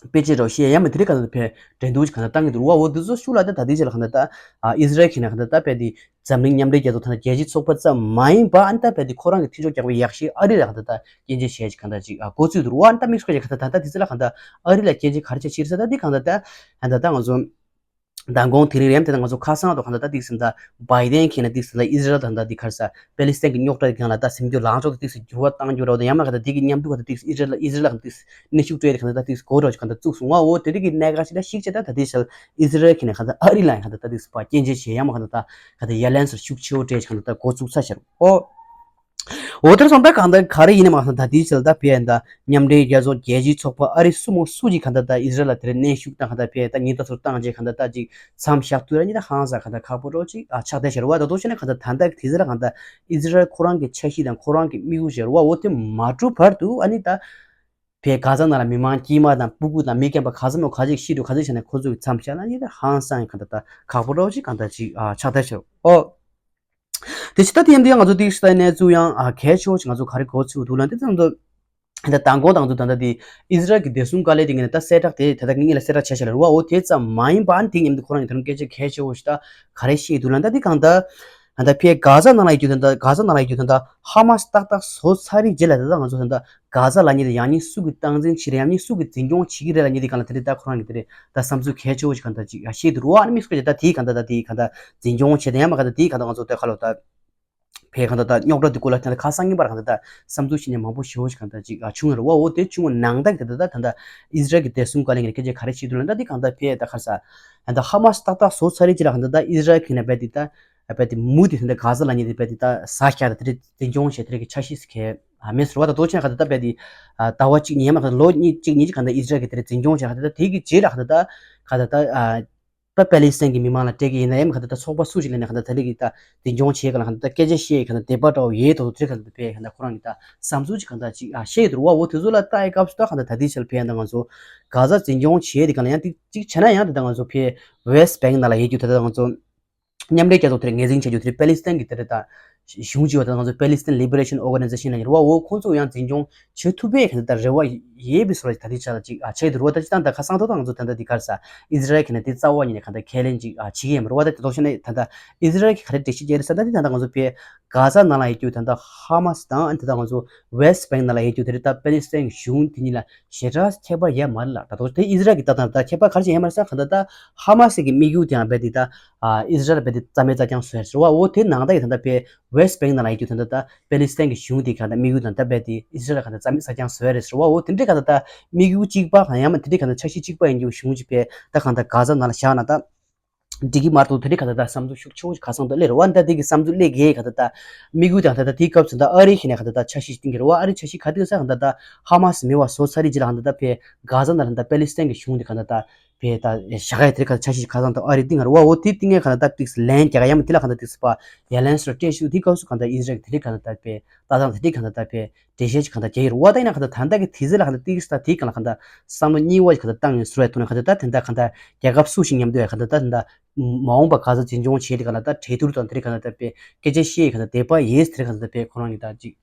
དཔེ་ཆ་རོགས་ཤེས་ཡ་མ་དེ་རིང་གང་ལྟར་ཕེ་འགྲན་བསྡུར་གང་ལྟར་བཏང་གི་འདུག་བ། འོ་འདི་ཚོ་ཤུགས་ལ་ད་ད་ལྟའི་ཆ་ལ་གང་ལྟར་ད་ཨ་ཨི་ཟི་རལ་གྱི་ནས་གང་ལྟར་ད་རྦད་དེ་འཛམ་གླིང་མཉམ་འབྲེལ་རྒྱལ་ཚོགས་ཐང་རྒྱལ་སྤྱིའི་ཚོགས་པ་ཙམ་མ་ཡིན་པ་ཨ་ནི་ད་རྦད་དེ་ཁོ་རང་གི་མཐུན་ཕྱོགས་རྒྱག་པའི་ཡག་ཤོས་ཨ་རི་ལ་གང་ལྟར་ད་སྐྱོན་བརྗོད་བྱས་ཅིག་གང་ལྟར་ཅིག་ཨ་འགོ་བཙུགས་འདུག་བ། ཨ་ནི་ད་དམིགས་བསལ་གྱི་གང་ལྟར་ད་ལྟ་དེ་ཚོ་ལ་གང་ལྟར་ཨ་རི་ལ་སྐྱོན་བརྗོད་ག་རེ་བྱས་ཕྱིར་ས་ད་འདི་གང་ལྟར་ད་ད་ལྟ་ང་ཚོ་མདང་དགོང་དེ་རིང་རེམ་དེ་ད་ང་ཚོ་ཁ་སང་དུ་གང་ལྟར་ད་ཏིག་སེ་ད་བྷའི་ཌེན་གྱིས་ན་ཏིག་སེ་ལ་ཨི་ཟི་རལ་དང་ད་འདི་ག་རེ་ཟ་པེ་ལི་སི་ཐན་གྱི་རྙོག་དྲ་གང་ལ་ད་ཟིན་རྒྱུ་ལངས་ཕྱོགས་ད་ཏིག་སེ་འགྱུར་བ་བཏང་རྒྱུ་རེད་དང་ཡང་མ་གང་ལྟར་དེ་གི་མཉམ་དུ་གང་ལྟར་ཏིག་སེ་ཨི་ཟི་རལ་ཨི་ཟི་རལ་གང་ལྟར་ཏིག་སེ་གནོན་ཤུགས་སྤྲད་དེ་གང་ལྟར་ད་ཏིག་སེ་འགོ་འདྲ་གང་ལྟར་བཙུགས་སོང་བ། འོ་དེ་རིགས་ཀྱི་གནད་འགག་ཞིག་ལ་གཞིགས་བྱས་ད་ད་ལྟའི་ཆར་ཨི་ཟི་རལ་གྱིས་ན་གང་ལྟར་ཨ་རི་ལ་ཡང་གང་ལྟར་ད་ཏིག་སེ་ཕར་སྐྱོན་བརྗོད་བྱས་ཡང་མ་གང་ལྟར་ད་གང་ལྟར་ཡ་ལན་ཟེར་ཤུགས་ཆེ་བོ་སྤྲད་ཅིག་གང་ལྟར་ད་འགོ་བཙུགས་ཚར་ཤག་འོ། འོ་དེར་སོང་ད་གང་ལྟར་ག་རེ་ཡིན་ན་མ་གང་ལྟར་ད་ལྟའི་ཆར་ད་ཕེ་ཡ་ད་མཉམ་འབྲེལ་རྒྱལ་ཚོགས་རྒྱལ་སྤྱིའི་ཚོགས་པ་ཨ་རི་སུ་མོ་སུ་ཅིག་གང་ལྟར་ད་ཨི་ཟི་རལ་ལ་དེར་གནོན་ཤུགས་དང་གང་ལྟར་ཕེ་ཡ་ད་ཉེན་བརྡ་ཚུར་བཏང་བྱས་གང་ལྟར་ད་ཅིག་མཚམས་བཞག་ཐུབ་ཡ་ཉིད་ད་ཧང་སང་གང་ལྟར་ཁག་པོ་རོ་ཅིག་ཨ་ཆགས་བསྡད་ཤག་རེད་བ། ད་དོ་བྱས་ན་གང་ལྟར་ད་ལྟ་གི་དེ་ཚོ་ལ་གང་ལྟར་ཨི་ཟི་རལ་ཁོ་རང་གི་འཆར་གཞི་དང་ཁོ་རང་གི་དམིགས་ཡུལ་ཞིག་རེད་བ། འོ་དེ་མ་འགྲུབ་བར་དུ་ཨ་ནི་ད་ཕེ་གྷ་ཟ་ནང་ལ་མི་མང་དཀྱུས་མ་དང་སྤུ་གུ་དང་མི་རྒན་པ་ག་ཚོད་མོ་ག་ཅིག་ཤི་འགྲོ་ག་ཅིག་བྱས་ནས་ཁོ་ཚོ་གི་མཚམས་བཞག་ན་ཨ་ནི་ད་ཧང་སང་གང་ལྟར་ད་ཁག་པོ་རོ་ཅིག་གང་ལྟར་ཅིག་ཨ་ཆགས་བསྡད་ཤག་ཨོ། དེ་ཕྱི་ད་དེ་ཡིན་དུས་ཡང་ང་ཚོ་ཏིག་སི་ད་གནས་ཚུལ་ཡང་ཨ་གལ་ཆེ་བོ་ཞིག་ང་ཚོ་ག་རེ་གོ་ཚུལ་འདུག་ལབ་ན་དེ་ཚོ་ད་མདང་དགོང་དང་དུ་ད་ལྟ་དེ་ཨི་ཟི་རལ་གྱི་བདེ་སྲུང་བཀའ་བློན་དེ་ངས་ད་གསལ་བསྒྲགས་དེ་ད་ལྟ་ངས་ལ་གསལ་བསྒྲགས་བྱས་ཤག་ལ་རུ་བ། འོ་དེ་ཙམ་མ་ཡིན་པ་ཨ་ནི་དེ་མཉམ་དུ་ཁོ་རང་གི་ད་རུང་སྐད་ཆ་གལ་ཆེ་བོ་ཞིག་ད་ག་རེ་བཤད་འདུག་ལབ་ན་ད་དེ་གང་ལྟར་ད་ལྟ་ཕེ་གྷ་ཟ་ནང་ལ་ཡོད་རྒྱུ་ད་ལྟ་གྷ་ཟ་ནང་ལ་ཡོད་རྒྱུ་ད་ལྟ་ཧ་མ་སི་ཏག་ཏག་བཟོ་ཚར་རེད་རྗེས་ལ་ད་ལྟ་ང་ཚོ་ད་ལྟ་གྷ་ཟ་ལབ་མཁན་དེ་ཡང་སྙིང་སུ་གིས་སྟངས་འཛིན་བྱེད་རེད་ཡང་སྙིང་སུ་གིས་འཛིན་སྐྱོང་བྱེད་ཀྱི་རེད་ལབ་མཁན་དེ་གང་ལ་དེ་རེད་ད་ཁོ་རང་གི་དེ་རེད་ད་བསམ་ཚུལ་གལ་ཆེ་བོ་ཞིག་གང་ལྟར་ཅིག་ཡ་བཤད་འདུག་རུ་བ། ཨ་ནི་དམིགས་བསལ་གྱི་ད་དེའི་གང་ལྟར་ད་དེའི་གང་ལྟར་འཛིན་སྐྱོང་བྱེད་དེ་ཡང་མ་གང་ལྟར་དེའི་གང་ལྟར་ང་ཚོ་དེ་ཁ་ལོ་ད་ཕེ་གང་ལྟར་ད་རྙོག་དྲ་དེ་སྐོར་ལ་ད་ཁ་སང་ཉིན་པར་གང་ལྟར་ད་བསམ་ཚུལ་བཤད་མཁན་མང་པོ་ཞེ་པོ་ཞིག་གང་ལྟར་ཅིག་བྱུང་ཡོད་རུ་བ། འོ་དེ་བྱུང་བ་ནང་ལྟར་གྱི་ད་ད་ད་ད་ཨི་ཟི་རལ་གྱི་བདེ་སྲུང་བཀའ་བློན་གྱི་སྐད་ཆ་ག་རེ་བཤད་འདུག་ལབ་ན་ད་དེ་གང་ལྟར་ཕེ་ད་ཁ་ས་ད་ཧ་མ་སི་ཏག་ཏག་བཟོ་ཚར་རེད་ཅིག་ལ་གང་ལྟར་ད་ཨི་ཟི་རལ་གྱི་ནས་རྦད་དེ་ད་རྦད་དེ་མུ་དེ་ད་གྷ་ཟ་ལབ་མཁན་དེ་རྦད་དེ་ད་ཟ་བཞག་ད་དེ་འཛིན་སྐྱོང་བྱས་དེ་གི་འཆར་གཞི་ཟེར་མཁན་མེད་ཟེར་བ། ད་དོ་ཆེན་ག་ད་ད་རྦད་དེ་ཟླ་བ་གཅིག་གཉིས་མ་ག་ལོ་གཉིས་གཅིག་གཉིས་ཀྱི་ག་ད་ཨི་ཟི་རལ་གྱི་དེ་འཛིན་སྐྱོང་བྱས་ག་ད་ད་དེ་གི་རྗེས་ལ་ག་ད་ད་ག་ད་ད་པ་པེ་ལི་སི་ཐན་གྱི་མི་མང་ལ་སྤྲད་ཀྱི་ཡིན་ན་ཡང་ག་ད་ད་ཚོགས་པ་སུ་ཞིག་ལ་ནས་ག་ད་ད་རེས་ཀྱི་ད་འཛིན་སྐྱོང་བྱེད་ག་ལ་ག་ད་ད་སྐད་ཆ་བཤད་ག་ད་དད་པ་འདྲ་བོ་ཡོད་དོ་དེ་ག་ད་ད་པས་ག་ད་ཁོ་རང་གི་ད་བསམ་ཚུལ་ཅིག་ག་ད་ཅིག་ཨ་བཤད་ཡོད་དོ་རུ་བ། འོ་དེ་ཚོ་ལ་ལྟ་ཡི་སྐབས་སུ་ད་ག་ད་ད་དེ་ཆ་ལ་ཕེ་ཡང་ད་ང་ཚོ་གྷ་ཟ་འཛིན་སྐྱོང་བྱེད་དེ་ག་ལ་ཡང་ཏིག་ཅིག་བྱས་ན་ཡང་ད་ད་ང་ཚོ་ཕེ་ཝེ་སི་ཊི་བེང་ནང་ལ་ཡོད་རྒྱུ་ད་ད་ང་ཚོ་ མཉམ་འབྲེལ་རྒྱལ་ཚོགས་དེར་ངོས་འཛིན་བྱ་རྒྱུ་དེར་པེ་ལི་སི་ཐན་གྱི་དེར་ད་གཞུང་ཅིག་ཡོད་ད་ང་ཚོ་པེ་ལི་སི་ཐན་ལི་བྷེ་རེ་ཤན་ཨོར་ག་ནའི་ཛེ་ཤན་ལ་ཡིན་རེད་བ། འོ་ཁོང་ཚོ་ཡང་འཛིན་སྐྱོང་བྱེད་ཐུབ་པའི་ག་ད་རེ་བ་ཡོད་པའི་བཟོ་ལ་ད་ལྟའི་ཆ་ལ་ཅིག་ཨ་ཆགས་ཀྱི་འདུག་རེད་བ། ད་ཅི་ད་ད་ཁ་སང་ཐོག་ད་ང་ཚོ་ད་ད་འདི་ག་རེ་ཟ་ཨི་ཟི་རལ་གྱི་ནས་དེ་རྩ་བ་ཉིད་ནས་ག་ད་ཁས་ལེན་ཅིག་ཨ་བྱེད་ཀྱི་ཡིན་རེད་བ། ད་དེ་ཐོག་ཤེས་ནས་ད་ད་ཨི་ཟི་རལ་གྱི་ག་རེ་འགྲེལ་བཤད་བྱས་རེད་ཟ་ད་འདི་ད་ད་ང་ཚོ་པའི་གྷ་ཟ་ནང་ལ་ཡོད་རྒྱུ་ད་ད་ཧ་མ་སི་དང་ཨ་ནི་ད་ད་ང་ཚོ་ཝེ་སི་ཊི་བེང་ནང་ལ་ཡོད་རྒྱུ་དེ་རེད། ད་པེ་ལི་སི་ཐན་གཞུང་དེ་གཉིས་ལ་ཞེ་དྲག་ཁྱད་པར་ཡོད་མ་རེད་ལ། ད་དོ་དེ་ཨི་ཟི་རལ་གྱི་ད་ད་ད་ཁྱད་པར་ག་རེ་ཞིག་ཡོད་མ་རེད་ཟེར་ན་ག་ད་ད་ཧ་མ་སི་གི་དམིགས་ཡུལ་དེའང་རྦད་དེ་ད་ཨ་ཨི་ཟི་རལ་རྦད་དེ་རྩ་མེད་རྩ་རྐྱང་བཟོས་ཟེར་བ། འོ་དེ་ནང་ད་ཡི་ད་ད་པའི་ཝེ་སི་ཊི་བེང་ནང་ལ་ཡོད་རྒྱུ་ད་ད་ད་པེ་ལི་སི་ཐན་གྱི་གཞུང་དེ་ག་ད་དམིགས་ཡུལ་དང་ད་རྦད་དེ་ཨི་ཟི་རལ་ག་ད་རྩ་མེད་རྩ་རྐྱང་བཟོས་རེད་ཟེར་བ། འོ་དེ་འདྲའི་ག་ད་ད་དམིགས་ཡུལ་གཅིག་པ་གང་ཡང་མ་དེ་འདྲའི་ག་ད་འཆར་གཞི་གཅིག་པ་ཡིན་རྒྱུ་གཞུང་གཅིག་པའི་ད་ག་ད་གྷ་ཟ་ནང་ལ་བཞག་ན་ད། འགྲིག་གི་མ་གཏོགས་དེ་རིང་ག་ད་ད་བསམ་ཚུལ་ཤུགས་ཆེ་བོ་ཞིག་ཁ་སང་དུ་སླེབས་རེད་བ། ད་དེ་གི་བསམ་ཚུལ་སླེབས་ཀྱི་ག་ད་ད་དམིགས་ཡུལ་དང་ད་ད་དེའི་སྐབས་སུ་ད་ཨ་རི་ཞིག་ནས་ག་ད་ད་འཆར་གཞི་ཞིག་བཏིང་གི་རེད་བ། ཨ་རི་འཆར་གཞི་ག་དེ་ས་ག་ད་ད་ཧ་མ་སི་མེད་པ་བཟོ་ཚར་རེད་ཅི་ལ་ག་ད་ད་བས་གྷ་ཟ་ནང་ལ་ད་པེ་ལི་སི་ཐན་གྱི་གཞུང་དེ་ག་ད་ད་བས་ད་བཞག་ཡ་དེ་རིང་ག་ད་འཆར་གཞི་ཞིག་ཁ་སང་དུ་ཨ་རི་བཏིང་གི་རེད་བ། འོ་དེ་བཏིང་ཡ་ག་ད་ད་ཏིག་སི་ལན་རྒྱག་ཡ་མ་དེ་ལ་ག་ད་ཏིག་སི་པ་ཡ་ལན་སི་ར་སྤྲད་ཤུགས་དེ་སྐབས་སུ་ག་ད་ཨི་ཟི་རལ་དེ་རིང་ག་ད་ད་བས་ད་ད་དེ་རིང་ག་ད་ད་བས་འགྲེལ་བཤད་ཅིག་གང་ལྟར་རྒྱག་ཡོད་རེད་བ། ད་ཡིན་ན་གང་ལྟར་ད་ལྟ་གི་དུས་ཚོད་ལ་གང་ལྟར་ཏིག་ས་དེའི་སྒང་ལ་གང་ལྟར་བསམ་བློ་གཉིས་པ་ཞིག་གང་ལྟར་བཏང་ཡོད་ཟེར་བའི་ཐོག་ནས་གང་ལྟར་ད་དེ་འདྲ་གང་ལྟར་རྒྱལ་ཁབ་སུ་ཞིག་མཉམ་དུ་ཡང་གང་ལྟར་ད་དེ་འདྲ་མ་འོངས་པ་ག་ཚོད་འཛིན་སྐྱོང་བྱེད་དེ་གང་ལྟར་ད་གྲོས་བསྡུར་དང་དེ་རིགས་གང་ལྟར་ད་དཔེ་སྐད་ཆ་བཤད་ཡས་གང་ལྟར་དད་པ་ཡོད་ཟེར་གང་ལྟར་ད་དཔེ་ཁོ་རང་གི་ད་ཅིག་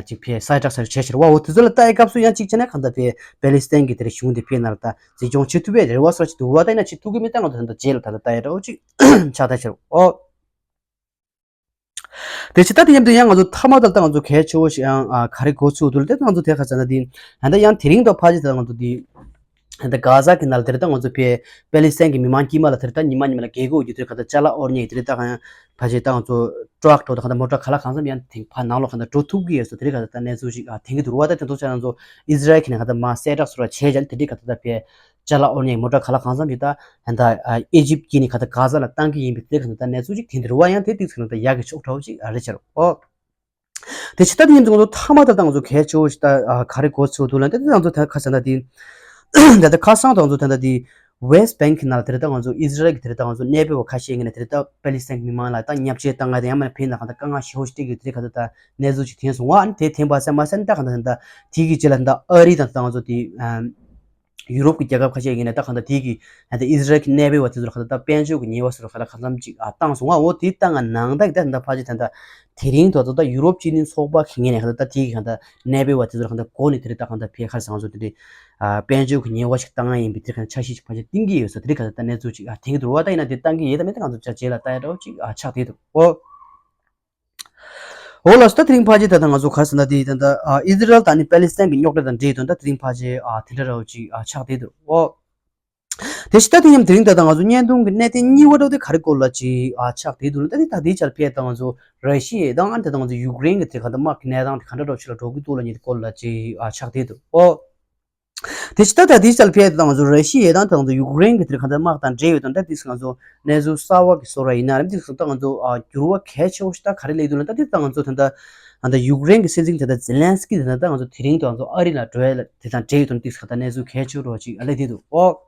ཅིག་ཕེ་སའི་ཏྲག་སར་བྱས་ཕྱིར་བ། འོ་དུས་ཚོད་ལ་ལྟ་ཡས་སྐབས་སུ་ཡང་གཅིག་བྱས་ན་གང་ལྟར་དཔེ་པེ་ལི་སི་ཐན་གྱི་དེ་རིགས་གཞུང་དེ་དཔེ་ནང་ལ་ད་འཛིན་སྐྱོང་བྱེད་ཐུབ་པའི་རེ་བ་སོགས་ཅིག་འདུག་བ། ད་ཡིན་ན་བྱེད་ཐུབ་ཀྱི་མེད་ད་གང་ལྟར་ད་ལྟ་རྗེས་ལ་ད་ལྟ་ལྟ་ཡས་འདྲ་བོ་ཅིག་ཆགས་ད་ཕྱིར་འོ། དེ་ཕྱི་ད་དེ་མཉམ་དུ་ཡང་ང་ཚོ་མཐའ་མ་ད་ལྟ་ང་ཚོ་གལ་ཆེ་བོ་ཞིག་ཡང་ཨ་ག་རེ་གོ་ཚུལ་འདུག་ལ། དེ་ང་ཚོ་དེ་ཁ་ཚ་ན་དེ་ད་ལྟ་ཡང་དེ་རིང་ད་ཕལ་ཆེར་ད་ང་ཚོ་དེ་ད་གྷ་ཟ་གི་ནང་ལ་དེ་རེད། ད་ང་ཚོ་པེ་པེ་ལི་སི་ཐན་གྱི་མི་མང་དཀྱུས་མ་ལ་དེ་རེད། ད་ཉི་མ་ཉི་མ་ལ་རྒྱལ་སྒོ་རྒྱུ་དེ་རེད། ག་ད་ཅ་ལག་དབོར་ཉེས་དེ་རེད། ད་གང་ཡང་ཕལ་ཆེར་ད་ང་ཚོ་ཊ་རག་འགྲོ་ད་ག་ད་མོ་ཊ་ག་ལ་གང་འཚམ་ཡང་དེ་ཕར་ནང་ལོགས་ག་ད་འགྲོ་ཐུབ་ཀྱི་ཡོད་སོ། དེ་རེད། ག་ད་ད་གནས་ཚུལ་ཞིག་ཨ་དེང་གི་འདུག་བ། ད་དེ་ཚོ་ཆ་ང་ཚོ་ཨི་ཟི་རལ་གྱི་ནས་ག་ད་མ་གསལ་བསྒྲགས་སོ་ར་བྱས་ཀྱང་དེ་རེད། ག་ད་ད་པེ་ཅ་ལག་དབོར་ཉེས་མོ་ཊ་ག་ལ་གང་འཚམ་ཞིག་ད་ད་ཨི་ཇིབ་ཀྱི་ནི་ག་ད་གྷ་ཟ་ལ་བཏང་གི་ཡིན་པའི་དེ་ག་ད་ད་གནས་ཚུལ་ཅིག་དེ་འདྲ་བ་ཡང་དེ་ཏིག་ཙམ་ད་ཡག་གི་ཕྱོགས་འདྲ་བོ་ཅིག་ཨ་རེད་ཆ་རོགས། དེ་ཕྱི་ད་དེ་ཉིན་ཚོ་ཐ་མ་ད་ད་ང་ཚོ་གལ་ཆེ་བོ་ཞིག་ད་ག་རེ་གོ་ཚུལ་འདུག་ལ། དེ་ད་ང་ཚོ་ད་ཁ་ས་ད་དེ་ད་ད་ཁ་སང་ད་ང་ཚོ་ད་ད་དེ་ཝེ་སི་ཊི་བེང་གི་ནང་ལ་དེ་རེད། ད་ང་ཚོ་ཨི་ཟི་རལ་གི་དེ་རེད། ད་ང་ཚོ་གནས་སྤོས་པ་ཁ་ཤས་ཀྱི་ནས་དེ་རེད། ད་པེ་ལི་སི་ཐན་གི་མི་མང་ལ་ད་བརྙས་བཅོས་བཏང་ང་དེ་ཡང་མ་ཕན་ན་གང་ད་དཀའ་ངལ་ཞེ་བོ་ཞིག་སྤྲད་ཀྱི་ཡོད་དེ་རེད། ག་ད་ད་གནས་ཚུལ་ཅིག་ཐོན་སོང་བ། ཨ་ནི་དེ་ཐེངས་པ་ཟེར་མ་ཟེར་ད་གང་ད་ད་དེ་གི་རྗེས་ལ་ད་ཨ་རི་དང་ད་ང་ཚོ་དེ་ཡུ་རོབ་ཀྱི་རྒྱལ་ཁབ་ཁ་ཤས་ཡིན་ན་ད་གང་ལྟར་དེ་གི་ད་ཨི་ཟི་རལ་གྱི་གནས་སྤོས་པ་དེ་ཚོར་གང་ལྟར་ད་དཔལ་འབྱོར་གྱི་ཉེས་པ་ཟེར་གང་ལྟར་གང་འཚམ་ཅིག་ཨ་བཏང་སོང་བ། འོ་དེ་བཏང་ང་ནང་ད་གི་ད་ད་ཕལ་ཆེར་ད་ད་དེ་རིང་ད་ད་ད་ཡུ་རོབ་སྤྱི་མཐུན་ཚོགས་པ་གི་ངོས་ནས་གང་ལྟར་ད་དེ་གི་གང་ལྟར་གནས་སྤོས་པ་དེ་ཚོར་གང་ལྟར་གོ་ནས་དེ་རིང་ད་གང་ལྟར་ཕེ་ཁར་སང་ཚོ་དེ་རིང་ཨ་དཔལ་འབྱོར་གྱི་ཉེས་པ་ཞིག་བཏང་ཡ་ཡིན་པའི་དེ་གང་འཆར་གཞི་ཞིག་ཕལ་ཆེར་བཏིང་གི་ཡོད་ས་དེ་རིང་གང་ལྟར་ད་གནས་ཚུལ་ཅིག་ཨ་དེང་གི་འདུག་བ། ད་ཡིན་ན་དེ་བཏང་གི་ཡོད་ད་མེད་ད་ང་ཚོ་ཅག་རྗེས་ལ་ལྟ་ཡ་འདྲ་བོ་ཅིག་ཨ་ཆགས་བསྡད་འདུག་ཨོ། འོ་ལགས་སོ། ད་དེ་རིང་ཕལ་ཆེར་ད་ལྟ་ང་ཚོ་ག་རེ་ཟེར་ན་དེ་ད་ལྟ་ཨ་ཨི་ཟི་རལ་དང་ནི་པེ་ལི་སི་ཐན་གྱི་རྙོག་དྲ་དང་འབྲེལ་དོན་ད་དེ་རིང་ཕལ་ཆེར་ཨ་དེ་འདྲ་འདྲ་བོ་ཅིག་ཨ་ཆགས་བསྡད་འདུག་ཨོ། དེ་ཕྱི་ད་དེ་མཉམ་དེ་རིང་ད་ལྟ་ང་ཚོ་བརྙན་ཐུང་གི་གནད་དོན་གཉིས་པ་འདྲ་བོ་དེ་ག་རེ་སྐོར་ལ་ཅིག་ཨ་ཆགས་བསྡད་འདུག་ལ། ད་དེ་ད་དེའི་ཆར་ཕེ་ད་ང་ཚོ་ར་ཤི་ཡ་དང་ཨ་ནི་ད་ལྟ་ང་ཚོ་ཡུཀ་རེན་གྱི་དེ་ག་ད་དམག་གི་གནས་སྟངས་དེ་ག་འདྲ་འདྲ་བོ་ཅིག་ལ་འགྲོ་གི་འདུག་ལ་ཉིད་དེ་སྐོར་ལ་ཅིག་ཨ་ཆགས་བསྡད་འདུག་ཨོ། དེ་ཕྱི་ད་ད་དེའི་ཆར་ཕེ་ད་ང་ཚོ་ར་ཤི་ཡ་དང་ད་ང་ཚོ་ཡུཀ་རེན་གྱི་དེ་ག་ད་དམག་དང་འབྲེལ་ཡོད་དང་ད་དེ་ང་ཚོ་གནས་ཚུལ་གསར་བ་གི་བཟོ་འདྲ་ཡིན་ན་རེད། དེ་ད་ང་ཚོ་ཨ་འགྱུར་བ་གལ་ཆེ་བོ་ཞིག་ད་ག་རེ་སླེབས་འདུག་ལ། ད་དེ་ད་ང་ཚོ་ད་ད་ད་ཡུཀ་རེན་གྱི་སྲིད་འཛིན་དེ་ད་ཛེ་ལན་སི་ཀི་དེ་ད་ད་ང་ཚོ་དེ་རིང་ད་ང་ཚོ་ཨ་རི་ལ་འགྲོ་ཡ་ལ་དེ་དང་འབྲེལ་ཡོད་དང་ཏིག་ས་ད་གནས་ཚུལ་གལ་ཆེ་བོ་ཅིག་ཨ་ལས་དེ་འདུག་ཨོ།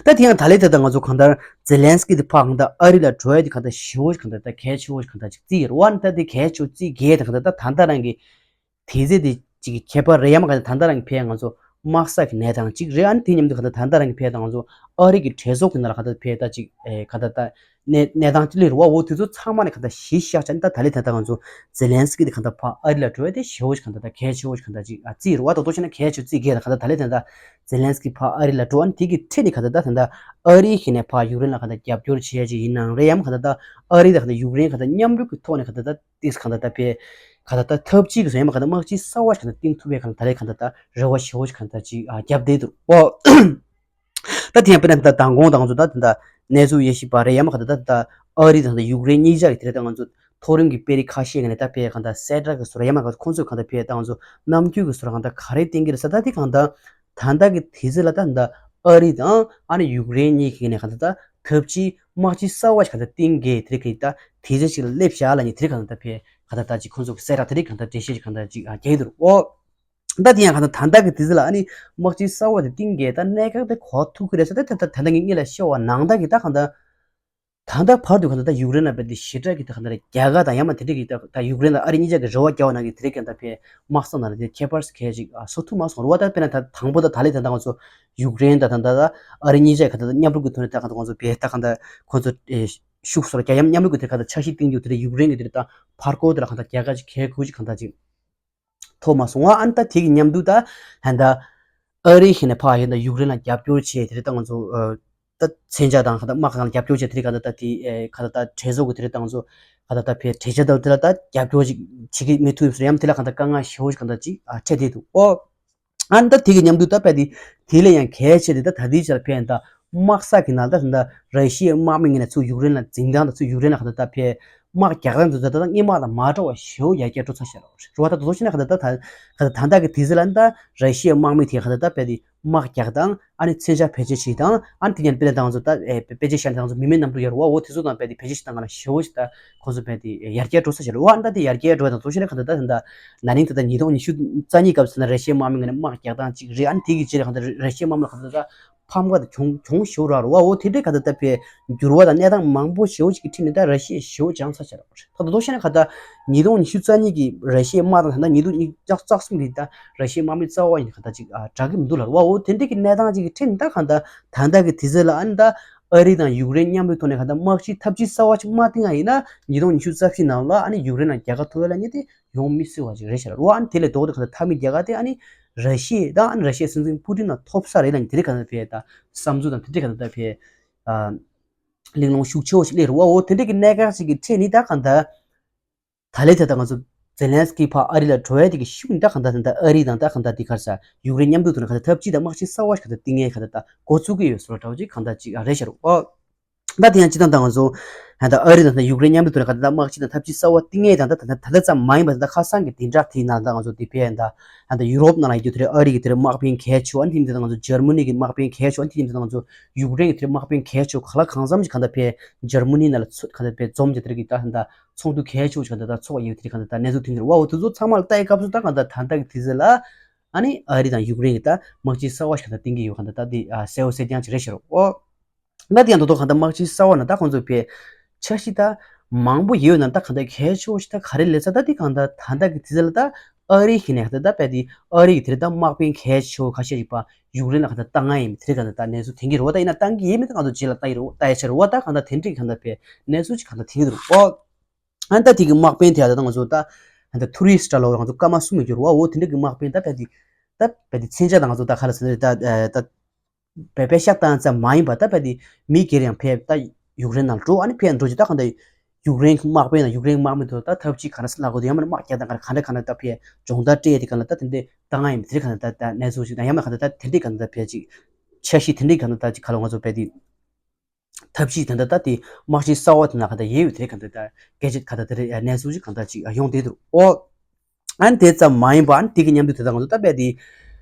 ད་དེ་ཡང་ད་ལས་དེ་ད་ང་ཚོ་གང་ལྟར་ཛེ་ལན་སི་ཀི་དེ་ཕར་གང་ལྟར་ཨ་རི་ལ་འགྲོ་ཡ་དེ་གང་ལྟར་ཞེ་བོ་གང་ལྟར་ད་གལ་ཆེ་བོ་གང་ལྟར་ཅིག་བརྩིས་ཡོད་རེད་བ། ད་དེ་གལ་ཆེ་བོ་བརྩིས་གལ་ད་གང་ལྟར་ད་ད་ལྟ་རང་གི་དེ་ཚེ་དེ་ཅིག་གི་ཁྱད་པར་རེད་ཡ་མ་གང་ལྟར་ད་ལྟ་རང་གི་ཕན་ང་ཚོ་དམག་ས་གི་གནས་སྟངས་ཅིག་རེད། ཨ་ནི་དེ་མཉམ་དུ་གང་ལྟར་ད་ལྟ་རང་གི་ཕན་ད་ང་ཚོ་ཨ་རི་གི་གྲོས་ཚོགས་ཀྱི་ནང་ལ་གང་ལྟར་ཕན་ད་ཅིག་ཨེ་གང་ལྟར་ད། གནས་གནས་སྟངས་ཅི་ལས་རུ་བ་འོ་དེ་ཚོ་ཚང་མ་ནས་གང་ལྟར་གཞི་བཞག་ཆ་ནི་ད་ད་ལས་ད་ལྟ་ང་ཚོ་ཛེ་ལན་སི་ཀི་དེ་གང་ལྟར་ཕར་ཨ་རི་ལ་འགྲོ་བ་དེ་ཞེ་བོ་ཞིག་གང་ལྟར་ད་གལ་ཆེ་བོ་ཞིག་གང་ལྟར་ཅིག་ཨ་རྩིས་རུ་བ་ད་དོ་ཆ་ན་གལ་ཆེ་རྩིས་གལ་ད་གང་ལྟར་ད་ལས་ད་ལྟ་ཛེ་ལན་སི་ཀི་ཕར་ཨ་རི་ལ་འགྲོ་བ་ནི་དེ་གི་ཁྲིད་ནི་གང་ལྟར་ད་ད་ལྟ་ཨ་རི་ཞིག་ནས་ཕར་ཡུཀ་རེན་ལ་གང་ལྟར་རྒྱབ་སྐྱོར་བྱེད་ཡ་ཅིག་ཡིན་ནའང་རེད་ཡ་མ་གང་ལྟར་ད་ཨ་རི་དང་གང་ལྟར་ཡུཀ་རེན་གང་ལྟར་མཉམ་རུབ་ཀྱི་ཐོག་ནས་གང་ལྟར་ད་ཏིག་གང་ལྟར་ད་པའི་གང་ལྟར་ད་ཐབས་ཅིག་གི་བཟོ་ཡ་མ་གང་ལྟར་དམག་སྤྱི་གསར་བ་ཞིག་གང་ལྟར་བཏིང་ཐུབ་པའི་གང་ལྟར་ད་ལས་གང་ལྟར་ད་རེ་བ་ཞེ་བོ་ཞིག་གང་ལྟར་ཅིག་ཨ་རྒྱབ་བསྡད་འདུག་ཨོ། ད་དེ་ཡང་དཔེར་ན་ད་མདང་དགོང་དང་ང་ཚོ་ད་ད་གནས་ཚུལ་དབྱེ་ཞིབ་པ་རེད་ཡ་མ་ག་ད་ད་ད་ཨ་རི་དང་ད་ཡུཀ་རེན་གཉིས་ཆ་གི་དེ་རེད། ད་ང་ཚོ་མཐོ་རིམ་གྱི་དཔོན་རིགས་ཁ་ཤས་ཀྱི་ནས་ད་ཕེ་གང་ད་གསལ་བསྒྲགས་ཀྱི་བཟོ་འདྲ་ཡ་མ་ག་ཁོང་ཚོས་གང་ད་ཕེ་ད་ང་ཚོ་རྣམ་འགྱུར་གྱི་བཟོ་འདྲ་གང་ད་ག་རེ་བསྟན་གྱི་རེད་ཟེར། ད་དེ་གང་ད་ད་ད་གི་དུས་ཚོད་ལ་ད་ད་ཨ་རི་དང་ཨ་ནི་ཡུཀ་རེན་གཉིས་ཀྱི་ནས་གང་ད་ད་ཐབས་ཇུས་དམག་ཇུས་གསར་བ་ཞིག་གང་ད་བསྟན་གྱི་དེ་རེད། གི་ད་དུས་ཚོད་ཅིག་ལ་སླེབས་བཞག་ལ་ནི་དེ་རེད། གང་ད་ད་ཕེ་གང་ད་ད་ཅིག་ཁོང་ཚོ་གི་གསལ་བསྒྲགས་དེ་རེད། གང་ད་འགྲེལ་བཤད་ཅིག་གང་ད་ཅིག་ཨ་རྒྱག་གི་འདུག་ཨོ། ད་དེ་ཡང་གང་ལྟར་ད་ལྟ་གི་དུས་ཚོད་ལ་ཨ་ནི་དམག་སྤྱི་གསར་བ་དེ་བཏིང་གི་ད་གནད་འགག་དེ་གོ་ཐུབ་ཀྱི་རེད་ཟེར། ད་ད་ད་ལྟ་ངས་སྔོན་ལ་ཤོད་པ་ནང་ད་གི་ད་གང་ལྟར་ ད་ལྟ་བར་དུ་གང་ལྟར་ད་ཡུཀ་རེན་ལ་དཔེ་དེ་ཞེ་དྲག་གི་ད་གང་ལྟར་རྒྱ་གར་དང་ཡང་མ་དེ་འདྲ་གི་ད་ད་ཡུཀ་རེན་དང་ཨ་རི་གཉིས་ཆ་གི་རེ་བ་རྒྱག་པ་ནང་གི་དེ་རིགས་ཀྱང་ད་དཔེ་དམག་ས་ནང་ལ་དེ་ཁྱད་པར་གལ་ཅིག་ཨ་བཟོ་ཐུབ་མ་སོང་རེད་བ། ད་དཔེར་ན་ད་དང་པོ་ད་ད་ལས་ད་ད་ང་ཚོ་ཡུཀ་རེན་དང་ད་ད་ད་ཨ་རི་གཉིས་ཆ་གི་ད་ད་མཉམ་རུབ་ཀྱི་ཐོག་ནས་ད་གང་ལྟར་ང་ཚོ་བེ་ད་གང་ལྟར་ཁོང་ཚོ་ཨེ་ཤུགས་སོར་རྒྱ་ཡམ་མཉམ་རུབ་ཀྱི་དེ་གང་ལྟར་འཆར་གཞི་བཏིང་རྒྱུ་དེ་རེད། ཡུཀ་རེན་གི་དེ་རེད། ད་བར་སྐོར་དེ་ལ་གང་ལྟར་རྒྱ་གར་གྱི་གལ་ཁུར་ཅིག་གང་ལྟར་ཅིག་ཐོབ་མ་སོང་བ། ཨ་ནི་ད་དེ་གི་མཉམ་དུ་ད་ཧན་ད་ཨ་རི་ཧི་ནས་ཕ་ཧན་ད་ཡུཀ་རེན་ལ་རྒྱབ་སྐྱོར་བྱས་དེ་རེད། ད་ང་ཚོ་ཨ་ད་མཚོན་ཆ་དང་ཧན་ད་དམག་སྒང་ལ་རྒྱབ་སྐྱོར་བྱས་དེ་རེད། ཧན་ད་ད་དེ་ཨེ་ཧན་ད་ད་གྲོས་ཚོགས་ཀྱི་དེ་རེད། ད་ང་ཚོ་ཧན་ད་ད་ཕེ་གྲོས་ཆོད་ད་དེ་ལ་ད་རྒྱབ་སྐྱོར་ཅིག་བྱེད་ཀྱི་མི་ཐུབ་ཟེར་ཡམ་དེ་ལ་ཧན་ད་དཀའ་ངལ་ཞེ་པོ་ཞིག་ཧན་ད་ཅིག་ཨ་འཕྲད་དེ་འདུག་ཨོ། ཨ་ནི་ད་དེ་གི་མཉམ་དུ་ད་དཔེ་དེ་དེ་ལས་ཡང་གལ་ཆེ་དེ་ད་ད་དེའི་ཆར་ཕེ་ཧན་ད་དམག་ས་གི་ནང་ད་ཧན་ད་ར་ཤི་ཡའི་དམག་མི་ངོས་ནས་ཚུར་ཡུཀ་རེན་ལ་འཛིང་སྟངས་དང་ཚུར་ཡུཀ་རེན་ལ་ཧན་ད་ད་ཕེ་དམག་རྒྱག་སྟངས་དེ་ཚོ་ད་ལྟ་སྔོན་མ་དང་མ་འདྲ་བ་ཞེ་པོ་ཡར་རྒྱས་འགྲོ་ཚར་ཤག་རེད་བ། ད་དུང་ཞིག་ན་ག་ད་ད་ད་ད་ལྟ་གི་དུས་ཚོད་ལ་ད་ར་ཤི་ཡའི་དམག་མི་དེ་ག་ད་ད་དཔེ་དེ་དམག་རྒྱག་སྟངས་ཨ་ནི་མཚོན་ཆ་བེད་སྤྱོད་བྱེད་སྟངས་ཨ་ནི་དེ་ཉན་དཔེ་ལ་ད་ང་ཚོ་ད་ཨེ་དཔེ་ཆ་ཤར་ད་ང་ཚོ་མི་མེད་གནམ་གྲུ་ཡོད་རེད་བ། འོ་དེ་ཚོ་དང་དཔེ་དེ་བེད་སྤྱོད་བྱེད་སྟངས་ག་ལ་ཞེ་པོ་ཞིག་ད་ཁོང་ཚོ་དཔེ་དེ་ཡར་རྒྱས་འགྲོ་ས་ཞིག་རེད་བ། ཨ་ནི་ད་དེ་ཡར་རྒྱས་འགྲོ་བ་ད་དུང་ཞིག་ན་ག་ད་ད་ད་ན་ནིང་ད་ད་ཉིས་སྟོང་ཉི་ཤུ་རྩ་གཉིས་སྐབས་སུ་ན་ར་ཤི་ཡའི་དམག་མི་ངོས་ནས་དམག་རྒྱག་སྟངས་གཅིག་རེད། ཨ་ནི་དེ་གི་རྗེས་ལ་ག་ད་ར་ཤི་ཡའི་དམག་མི་ལ་ག་ད་ད་ཕམ་ཁ་དང་གྱོང་གྱོང་ཞེ་པོ་རག་རེད་བ། འོ་དེ་འདྲའི་ག་ད་ལྟ་བའི་འགྱུར་བ་དང་གནས་སྟངས་མང་པོ་ཞེ་པོ་ཅིག་གི་ཁྲིད་ནས་ད་ར་ཤི་ཡས་ཞེ་པོ་སྦྱངས་ཚར་བྱས་རེད། ད་ལྟ་ལྟོས་ཤེས་ན་ག་ད་ཉིས་སྟོང་ཉི་ཤུ་རྩ་གཉིས་ཀྱི་ར་ཤི་ཡའི་དམག་དང་ད་ལྟ་ཉིས་སྟོང་ཉི་ཤུ་རྩ་གསུམ་གྱི་ད་ར་ཤི་ཡའི་དམག་མི་རྩ་བ་ཡིན་ག་ད་ཅིག་ཨ་འདྲ་གི་མི་འདུག་ལ་རེད་བ། འོ་དེ་འདྲའི་གི་གནས་སྟངས་ཅིག་གི་ཁྲིད་ནས་ད་ག་ད་ད་ལྟ་གི་དུས་ཚོད་ལ་ཨ་ནི་ད་ཨ་རི་དང་ཡུཀ་རེན་མཉམ་དུ་ཐོག་ནས་ག་ད་དམག་སྤྱིའི་འཐབ་ཇུས་གསར་བ་ཅིག་མ་བཏིང་ཡ་ཡིན་ན་ཉིས་སྟོང་ཉི་ཤུ་རྩ་བཞི་ནང་ལ་ཨ་ནི་ཡུཀ་རེན་ལ་རྒྱལ་ཁ་ཐོབ་ཡ་ལ་ཉེ་དེ་ཡོང་མི་སྲིད་པ་ཅིག་རེད་ཤག་རེད་བ། ཨ་ནི་དེ་ལས་ལྡོག་སྟེ་ག་ད་མཐའ་མའི་རྒྱལ་ཁ་དེ་ཨ་ནི་ར་ཤི་ཡ་དང་ཨ་ནི་ར་ཤི་ཡའི་སྲིད་འཛིན་པུ་ཏིན་ལ་ཐོབ་ས་རེད་ལ་ནི་དེ་རིགས་ག་ད་ཕེ་ད་བསམ་ཚུལ་དང་དེ་འདྲས་ག་ད་ཕེ་ཨ་གླེང་སློང་ཤུགས་ཆེ་བོ་ཞིག་སླེབས་རེད་བ། འོ་དེ་འདྲས་ཀྱི་གནད་འགག་ཅིག་གི་ཁྲིད་ནས་ད་ག་ད་ད་ལས་དེ་ད་ང་ཚོ་ཛེ་ལན་སི་ཀི་ཕར་ཨ་རི་ལ་འགྲོ་ཡ་དེ་གི་ཤུགས་ནི་ད་ག་ད་ད་ཨ་རི་དང་ད་ག་ད་དེ་ག་རེ་ཟ་ཡུཀ་རེན་མཉམ་དུ་ཐུག་ནས་ག་ད་འཐབ་ཇུས་དང་དམག་ཆས་གསར་བ་ཞིག་ག་ད་བཏིང་ཡས་ག་ད་ད་འགོ་བཙུགས་ཀྱི་ཡོད་ཟེར་བ་འདྲ་བོ་ཅིག་ག་ད་ཅིག་རེད་ཤག་རེད་བ། ད་དེ་ཡང་སྤྱི་བཏང་ད་ང་ཚོ་ད་ཨ་རི་དང་ད་ཡུཀ་རེན་མཉམ་དུ་ད་ག་ད་དམག་སྤྱི་དང་འཐབ་ཇུས་གསར་བ་བཏིང་ངེས་དང་ད་ད་ད་ལྟ་ཙམ་མ་ཡིན་པ་ད་ཁ་སང་གི་བདུན་ཕྲག་དེའི་ནང་ད་ང་ཚོ་དེ་བས་ད་ད་ཡུ་རོབ་ནང་ལ་ཡོད་རྒྱུ་དེ་རེད། ཨ་རི་གི་དེ་རེད་དམག་དཔོན་གལ་ཆེ་བ་ཨ་ནི་དེ་ད་ང་ཚོ་འཇར་མ་ནི་གི་དམག་དཔོན་གལ་ཆེ་བ་ཨ་ནི་དེ་ད་ང་ཚོ་ཡུཀ་རེན་གི་དེ་རེད་དམག་དཔོན་གལ་ཆེ་བ་ག་ལ་གང་འཚམ་ཞིག་ག་ད་བས་འཇར་མ་ནི་ནང་ལ་ཚོ་ག་ད་བས་འཛོམས་ཀྱི་དེ་རེད་གི་ད་ད་ཚོགས་ཡོད་དེ་རེད་ག་ད་ད་གནས་ཚུལ་ཐོན་གྱི་རེད་བ། འོ་དེ་ཚོ་ཚང་མ་ལ་ལྟ་ཡི་སྐབས་སུ་ད་ག་ད་ད་ལྟ་གི་དུས་ཚོད་ལ་ཨ་ནི་ཨ་རི་དང་ཡུཀ་རེན་གི་ད་དམག་སྤྱི་གསར་བ་ཞིག་ག་ད་བཏིང་གི་ཡོད་ག་ད་ད་དེ་གསལ་བོ་གསལ་རྐྱང་ཅིག་རེད་ཤག་རེད་བ། ད་དེ་ཡང་ད་དུང་གང་ལྟར་དམག་སྤྱི་གསར་བ་ནང་ད་ཁོང་ཚོ་བས་འཆར་གཞི་ད་མང་པོ་ཡོད་ན་ད་གང་ལྟར་གལ་ཆེ་བོ་ཞིག་ད་ག་རེ་ལས་ས་ད་དེ་གང་ལྟར་ད་ལྟ་གི་དུས་ཚོད་ལ་ད་ཨ་རི་ཞིག་ནས་ད་ད་བས་དེ་ཨ་རི་གི་དེ་ད་དམག་དཔོན་གལ་ཆེ་བོ་ཁ་ཤས་ཞིག་པ་ཡུཀ་རེན་ལ་གང་ལྟར་བཏང་ང་ཡིན་དེ་གང་ལྟར་ད་གནས་ཚུལ་ཐོན་གྱི་རེད་བ། ད་ཡིན་ན་བཏང་གི་ཡིན་མིན་ད་ང་ཚོ་རྗེས་ལ་ལྟ་ཡི་རེད་བ། ལྟ་ཡ་ཆ་རེད་བ། ད་གང་ལྟར་དེ་འདྲས་གང་ལྟར་བས་གནས་ཚུལ་ཅིག་གང་ལྟར་ཐོན་གྱི་རེད་བ། ཨ་ནི་ད་དེ་གི་དམག་དཔོན་དེ་ད་ང་ཚོ་ད་ད་ཐུ་རི་སི་ཊ་ལ་ང་ཚོ་སྐར་མ་གསུམ་ཡོད་རྒྱུ་རེད་བ། འོ་དེ་འདྲ་གི་དམག་དཔོན་ད་ཕལ་དེ་ད་ཕལ་དེ་མཚོན་ཆ་ད་ང་ཚོ་ད་ག་ལ་ཟེར་ན་ད་ད་བེ་བེ་ཤ་བཏང་ཙམ་མ་ཡིན་པ་ད་ཕལ་དེ་མི་སྒེར་ཡང་ཕེབས་ད་ཡུཀ་རེན་ནང་འགྲོ། ཨ་ནི་ཕེབས་འགྲོ་རྒྱུ་ད་གང་ལྟར་ཡུཀ་རེན་གི་དམག་དཔོན་དང་ཡུཀ་རེན་གི་དམག་མི་ཚོ་ད་ཐབས་ཅིག་ག་འདྲ་སེ་ལབ་དགོས་དེ་ཡང་མིན་དམག་རྒྱག་སྟངས་ག་རེ་ག་འདྲ་ག་འདྲ་ད་ཕེབས་སྦྱོང་བརྡར་སྤྲད་དེ་ག་ལ་ད་དེ་འདྲས་བཏང་ཡིན་དེ་ག་ལ་ད་ད་གནས་ཚུལ་ཞིག་དང་ཡང་མིན་ག་ད་ད་དེ་འདྲས་ག་ད་ད་ཕེབས་ཅིག་འཆར་གཞི་དེ་འདྲས་ག་ད་ད་ཅིག་ག་ལ་ང་ཚོ་ཕེབས་དེ། ཐབས་ཤེས་དེ་འདྲ་ད་དེ་དམག་ཆས་གསར་བ་དེ་ན་ག་ད་ཡོད་ཡོད་དེ་ག་ད་ད་སྐད་ཆ་ག་ད་དེ་རེད་གནས་ཚུལ་ཅིག་ག་ད་ཅིག་ཡོང་དེ་འདུག་ཨོ། ཨ་ནི་དེ་ཙམ་མ་ཡིན་པ་ཨ་ནི་དེ་གི་མཉམ་དུ་དེ་ད་ང་ཚོ་ད་ཕེབས་དེ་